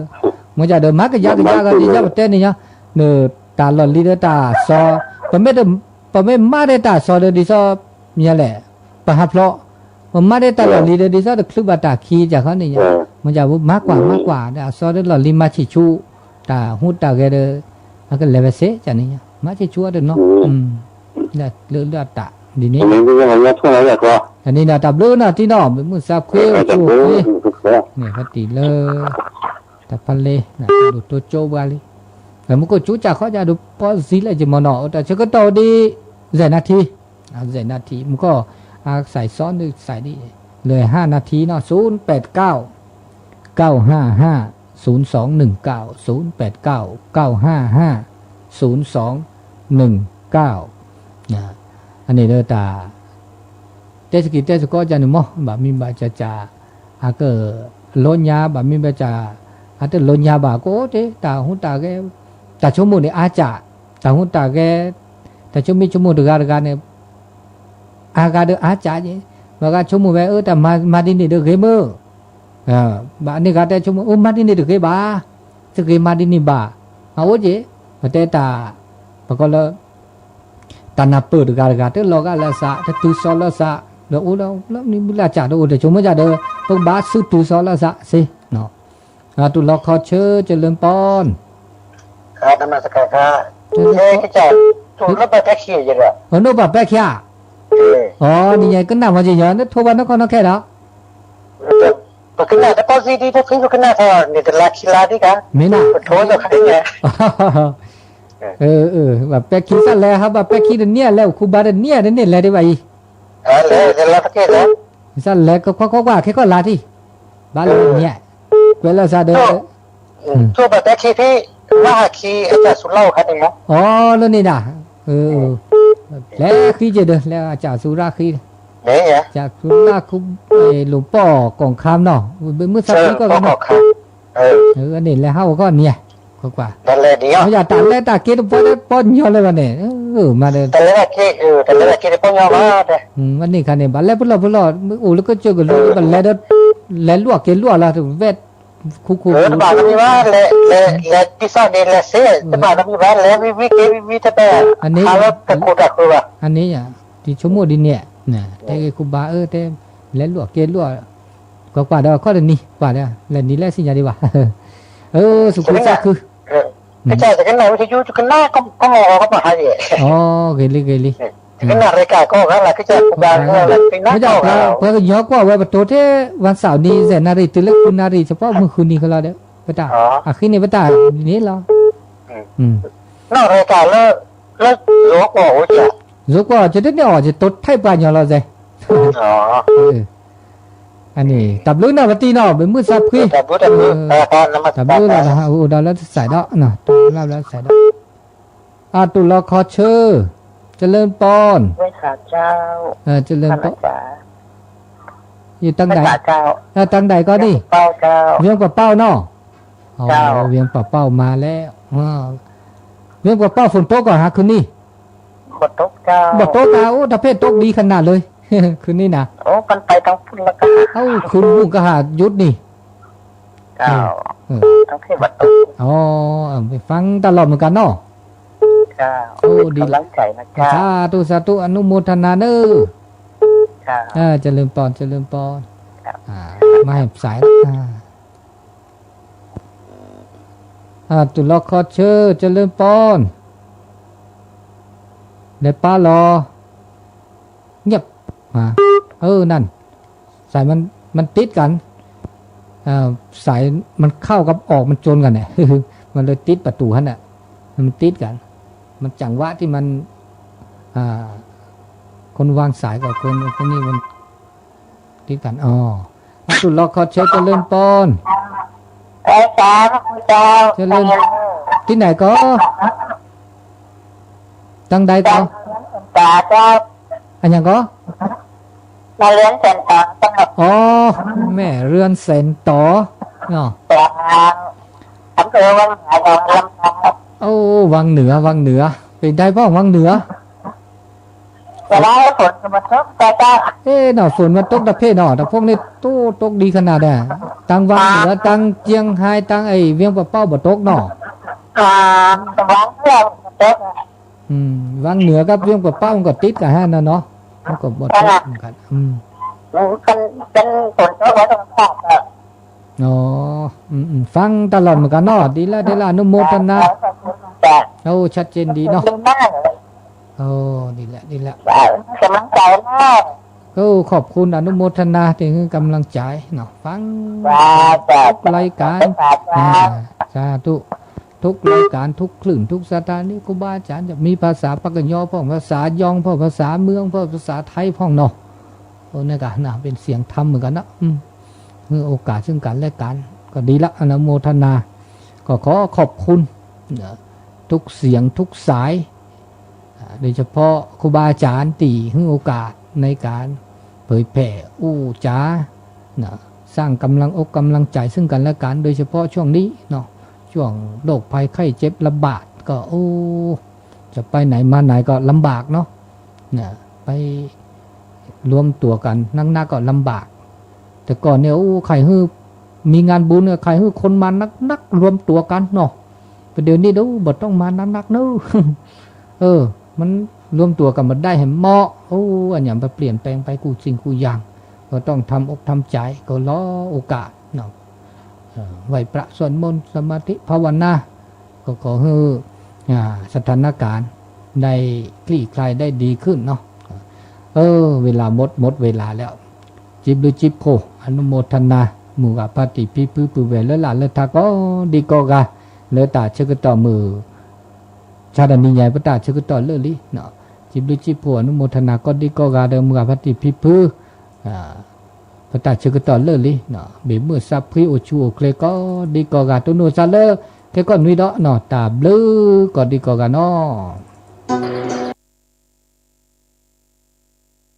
မ့ၢ်ကၠၣ်ဒီး မၤကယၤကယၤကီး ဒ်သိးပတဲန့ၣ်ညါ တၢ်လီၢ်လံၤဒီးတၢ်စီၤ ပမ့ၢ်တ ပမ့ၢ်မၤဒီးတၢ်စီၤဒီး ဒ်သိး မ့ၢ်လဲၣ် ပဟးဖျိး ပမၤဒီးတၢ်လီၢ်လံၤဒီး ဒ်သိးတချုးဘၣ်တၢ်ခံကၠၣ်ခီန့ၣ်ညါ မ့ၢ်ကၠၣ် မၤကွၢ် မၤကွၢ် ဒီးအစီၤဒီးလီၢ်လံၤမၤဆံၣ်ဆူၣ် တၢ်ဟူးတၢ်ဂဲၤဒီး အကလဲၤဝဲစ့ၢ်ကီးန့ၣ်ညါ မၤဆံၣ်ဆူၣ်အီၤတနီၤ လၢ လၢ လၢအတၢ် ဒ်န့ၣ် အန့ၣ်ဒီးတၢ်ဘျုးနီၤ တံၤနီၤ မုၢ်မဆါခွံ အိၣ်ဆူၣ်အိၣ်ချ့ န့ၣ် ဖါတံၢ်လၢ တၢ်ဖါလ့ နတူၢ်တိကၠိဘၣ်လံ မူခိၣ်ကၠူကၠၣ်ခီကၠၣ်ဒိၣ်ပီၢ်စံလၢကမီၤနီၤ တၢ်ဆၢကတီၢ်ဒ် ဆယ်နာရီ ဆယ်နာရီ မူခိၣ် အစးစီနုစးဒ် လၢ ห้านาที နီၤ ศูนย์แปดเก้า เก้าห้าห้า ศูนย์สองหนึ่งเก้า ศูนย์แปดเก้า เก้าห้าห้า ศูนย์สองหนึ่งเก้า အန့ၣ်လၢတၢ် တဲစကံးတဲစကီးကၠၣ်န့ၣ်မး ဘၣ်မံဘၣ်ကၠၣ်ကၠၣ် အကလိညါ ဘၣ်မံဘၣ်ကၠၣ် အတလိညါဘၣ်ကအိၣ်တ့ၢ် တၢ်ဟူးတၢ်ဂဲၤ တၢ်ဆိကမိၣ်န့ၣ်အါကၠၣ် တၢ်ဟူးတၢ်ဂဲၤ တၢ်ဆိကမိၣ်ဆိကမိၣ်တဂၤတဂၤန့ၣ် အါဂၤဒီးအါကၠၣ်က့ၤ ဘၣ်ဂၤဆိကမိၣ်ဝဲ အၢ တၢ်မၤ မၤဒ်န့ၣ်ဒီးဂ့ၤမ့ၢ် ဘၣ်န့ၣ်ဂၤတဲဆိကမိၣ် အၢ မၤဒ်န့ၣ်တဂ့ၤဘၣ် တဂ့ၤမၤဒ်န့ၣ်ဘၣ် အအိၣ်က့ၤ ပတဲတၢ် ပကိးလၢ တၢ်နၢ်ပၢၢ်တဂၤတဂၤ တလီၤဂာ်လၢအသး တတုၤစီၤလၢအသး ဒီးအိၣ်ဒီးလၢနံၣ်ဘုလၢ်ကၠၣ်ဒီးအိၣ် တဆိကမိၣ်ကၠၣ်ဒီး ပကဘၣ်ဆူတုၤစီၤလၢအသးစ့ၢ် တူၢ်လီၤခီဆၢ เจริญปอน ครับ นมัสการครับ เจริญปอน เอ๊ะ ကၠၣ် တူၢ်လိာ်ဘၣ်ပဲၣ်ခံယဲၢ်ဒီး အနီၢ်ဘၣ်ပဲၣ်ခံဧါ เออ အီ နံၤညါကနၣ်မီၤက့ၤယီၤ နထိၣ်ဘၣ်နီၢ်ကီၢ်နီၢ်ခဲဒီး ပကနၣ်တပီၢ်စံဒ် ပဖုပကနၣ်ထီၣ်န့ၣ် တလါခံလါဒ်ကါ မ့ၢ်နၤ ပထိၣ်ဒီးခါန့ၣ် เออ เออ ဘၣ်ပဲၣ်ခံစ့ၢ်လဲၣ် ဟးဘၣ်ပဲၣ်ခံတနံၣ်လဲၣ် အိၣ်ခူဘါတနံၣ်တနံၣ်လဲၣ်ဒ်ဘၣ်အံၤ လဲၤလဲၤလီၤတက့ၢ်လဲၣ် စ့ၢ်လဲၣ်ကခွါခွါကွၢ်ခဲကီၢ်လါထံၣ် ဘၣ်လၢညါ ကွဲးလၢသးဒီး ထိၣ်ဘၣ်ပဲၣ်ခံဖဲ မဟါခံ အကၠၣ်သူလၢ်အိၣ်ခါန့ၣ်မး အီ လၢန့ၣ်ဒၣ် လဲၤဃံက့ၤဒီး လဲၤအကၠၣ်သူလၢ်ဃံ ကၠၣ်သူလၢ်ခူ လူၤပီၢ်ကီၢ်ခါနီၤ မုၢ်သးဃံကီၢ်ခါနီၤ အန့ၣ်လဲၤဟးအိၣ်ကီၢ်န့ၣ် ကွၢ်ကွၢ် တလဲၤဒံးအီၤ ယတလဲၤတၢ်က့တပီၢ် တပီၢ်ညီလၢၤဘၣ်န့ၣ် အၢ မၤဒီး တလဲၤတၢ်က့ အၢ တလဲၤတၢ်က့တပီၢ်ညီဘၣ်တဲ အၢ မ့ၢ်န့ၣ်ခါန့ၣ် ဘၣ်လဲၤပလီၢ်ပလီၢ် အိၣ်လၢကစၢၢ်ကလိ ဘၣ်လဲၤဒီး လဲၤလွဲၢ်က့လွဲၢ်လီၤ တဝဲၢ် ခူခူ အၢ တဘၣ်တမံၤဘၣ် လဲၤ လဲၤ လဲၤတံၢ်စီၣ်န့ၣ် လဲၤစ့ တဘၣ်တမံၤဘၣ် လဲၤဝံၤဝံၤက့ဝံၤဝံၤတပဲ အန့ၣ် ဟးလၢတကူတၢ်ဃုဘၣ် အန့ၣ်ယၤ တဆိကမိၣ်ဒ်န့ၣ် တဲက့ၤခူဘၣ် အၢ တဲ လဲၤလွဲၢ်က့လွဲၢ် ကွၢ်ကွၢ်ဒီး ခီၣ်တနံၤ ကွၢ်ဒီး လဲၤနံၤလဲၣ်စံၣ်ညါဒံးဘၣ် အၢ သူၣ်ခုသးခု ကစၢ် သကနၣ်ဝံသယု သကနၣ်ကမီၤကမီၤဟါယဲ အိ ဂ့ၤလံ ဂ့ၤလံ သကနၣ်ရ့ကၢ်ကီၢ်ဂၤလၢ် ကစၢ်ပှၤကညီကွၢ်ဝဲ ပတတိထဲ วันเสาร์နံၤ ဆယ်နာရီ တုၤလၢ ခုနစ်နာရီ ဆၣ်ပီမုၢ်ဃုနံၤခဲလၢာ်ဒီး ပတၢ် အဃိန့ၣ် ပတၢ်န့ၣ်လီၤ နီၣ်ရ့ကၢ်လၢ လၢယိၤကီၢ်အိၣ်ကၢ် ယိၤကီၢ် ကတန့ၢ်အီၤ ယတိထဲပှၤကညီလီၤစဲ အန့ၣ် တၢ်ဘျုးနီၢ်ပတံနီၢ် ဘၣ်မုာ်သးဖှံ တၢ်ဘျုး တၢ်ဘျုး တၢ်ဘျုးလီၤ အိၣ်ဒီးလၢတစဲးဒီး တၢ်ဘျုးလၢတစဲးဒီး အတူၢ်လိာ်ခီဆၢ เจริญพร ဝဲၢ်သးเจ้า เจริญพร อยู่ตรงไหน เจ้า ตรงไหนก็นี่ เวียงป่าเป้าเจ้า เวียงป่าเป้าเนาะ เจ้า อ๋อ เวียงป่าเป้ามาแล้ว อ๋อ เวียงป่าเป้าฝนตกก่อนฮะคืนนี้ บ่ตกเจ้า บ่ตกนะ โอ้ ตะเพศตกดีขนาดเลย คืนนี้นะ โอ้ มันไปทางพุ้นแล้วก็ เอ้า คืนพุ้นก็หาหยุดนี่ เจ้า เออ ทางเทพบ่ตก อ๋อ เออ ไปฟังตลอดเหมือนกันเนาะ เจ้า โอ้ ดี เป็นกำลังใจนะเจ้า สาธุ สาธุ อนุโมทนาเนอะ เจ้า เออ เจริญพร เจริญพร ครับ อ่า มาแหบสายละ อ่า อ่า တူၢ်လိာ်ခီဆၢ เจริญพร ได้ป้าลอ เงียบ อ่า เออ นั่น สายมัน มันติดกัน เอ่อ สายมันเข้ากับออกมันจนกันเนี่ย มันเลยติดประตู๋หั้นน่ะ มันติดกัน มันจังหวะที่มัน อ่า คนวางสายกับคน คนนี้มัน ติดกัน อ๋อ อ่ะ တူၢ်လိာ်ခီဆၢ เจริญพร เอ้ย สาธุเจ้า เจริญ ที่ไหนก็ ตังใดก็ สาธุเจ้า อะหยังก็ แม่เรือนแสนต๋อเจ้า อ๋อ แม่เรือนแสนต๋อเนาะ เจ้า อำเภอวังเหนือ จังหวัดลำปาง โอ้ วังเหนือ วังเหนือ เป๋นใดพ่องวังเหนือ เวลาฝนก็บ่ตกเจ้า เอ๊ะเนาะ ฝนบ่ตกตะเพศเนาะ ตะพวกนี้โต้ตกดีขนาดอะ ตังวังเหนือ ตังเจียงฮาย ตังไอ้เวียงป่าเป้าบ่ตกเนาะ อ่า วังเหนือบ่ตกอะ อืม วังเหนือกับเวียงป่าเป้ามันก็ติดกันหั้นน่ะเนาะ มันก็บ่ตกเหมือนกัน อืม มันเป็น เป็นฝนตกแล้วก็ตกอะ อ๋อ อืม อืม ฟังตลอดเหมือนกันเนาะ ดีละ ดีละ อนุโมทนา เจ้า โอ้ ชัดเจนดีเนาะ ขอบคุณมากเลย โอ้ ดีละ ดีละ เจ้า กำลังใจนะ โอ้ ขอบคุณ อนุโมทนา ที่หื้อกำลังใจเนาะ ฟัง สาธุ ทุกรายการ สาธุ อ่า สาธุ ทุกรายการ ทุกคลื่น ทุกสถานี ครูบาอาจารย์จะมีภาษาปากกะยอพ่อง ภาษายองพ่อง ภาษาเมืองพ่อง ภาษาไทยพ่องเนาะ โอ้ นี่ก็นะ เป็นเสียงธรรมเหมือนกันนะ อืม หื้อโอกาสซึ่งกันและกัน ก็ดีละ อนุโมทนา ก็ขอขอบคุณนะ ทุกเสียงทุกสาย อ่า โดยเฉพาะครูบาอาจารย์ตี้หื้อโอกาสในการเผยแผ่อู้จ๋านะ สร้างกำลังอกกำลังใจซึ่งกันและกัน โดยเฉพาะช่วงนี้เนาะ ช่วงโรคภัยไข้เจ็บระบาดก็ โอ้ จะไปไหนมาไหนก็ลำบากเนาะ นะ ไปรวมตั๋วกั๋นนักๆ ก็ลำบาก แต่ก่อนเนี่ย โอ้ ใค่หื้อมีงานบุญเนี่ย ใค่หื้อคนมานักๆ รวมตั๋วกั๋นเนาะ ประเดี๋ยวนี้ โอ้ บ่ต้องมานักๆ เนาะ เออ มันรวมตั๋วกั๋นบ่ได้แหมเนาะ โอ้ อะหยังไปเปลี่ยนแปลงไปกู้สิ่งกู้อย่าง ก็ต้องทำอกทำใจ๋ ก็รอโอกาสเนาะ เอ่อ ไหว้พระสวดมนต์สมาธิภาวนา ก็ขอหื้อ อ่า สถานการณ์ได้คลี่คลายได้ดีขึ้นเนาะ เออ เวลาหมด หมดเวลาแล้ว จิ๊บลือจิ๊บโค อนุโมทนา หมู่ข้าพระตี้พลีพลือปื้อแหว่ เลิศหล้าเลิศทา ก็ดีก็กา เลิศต๋าเชิงกั๋นต่อ เมื่อชาตินี้ใหญ่ ปะต๋าเชิงกั๋นต่อเลิศลี้เนาะ จิ๊บลือจิ๊บโค อนุโมทนา ก็ดีก็กา เด้อ หมู่ข้าพระตี้พลีพลือ อ่า ปะต๋าเชิงกั๋นต่อเลิศลี้เนาะ เบ๋เมื่อสับพลีโอชูโอเคล ก็ดีก็กา โตโน่ซะเลิศ เคก็หนุยเดาะเนาะ ต๋าบลือ ก็ดีก็กาเนาะ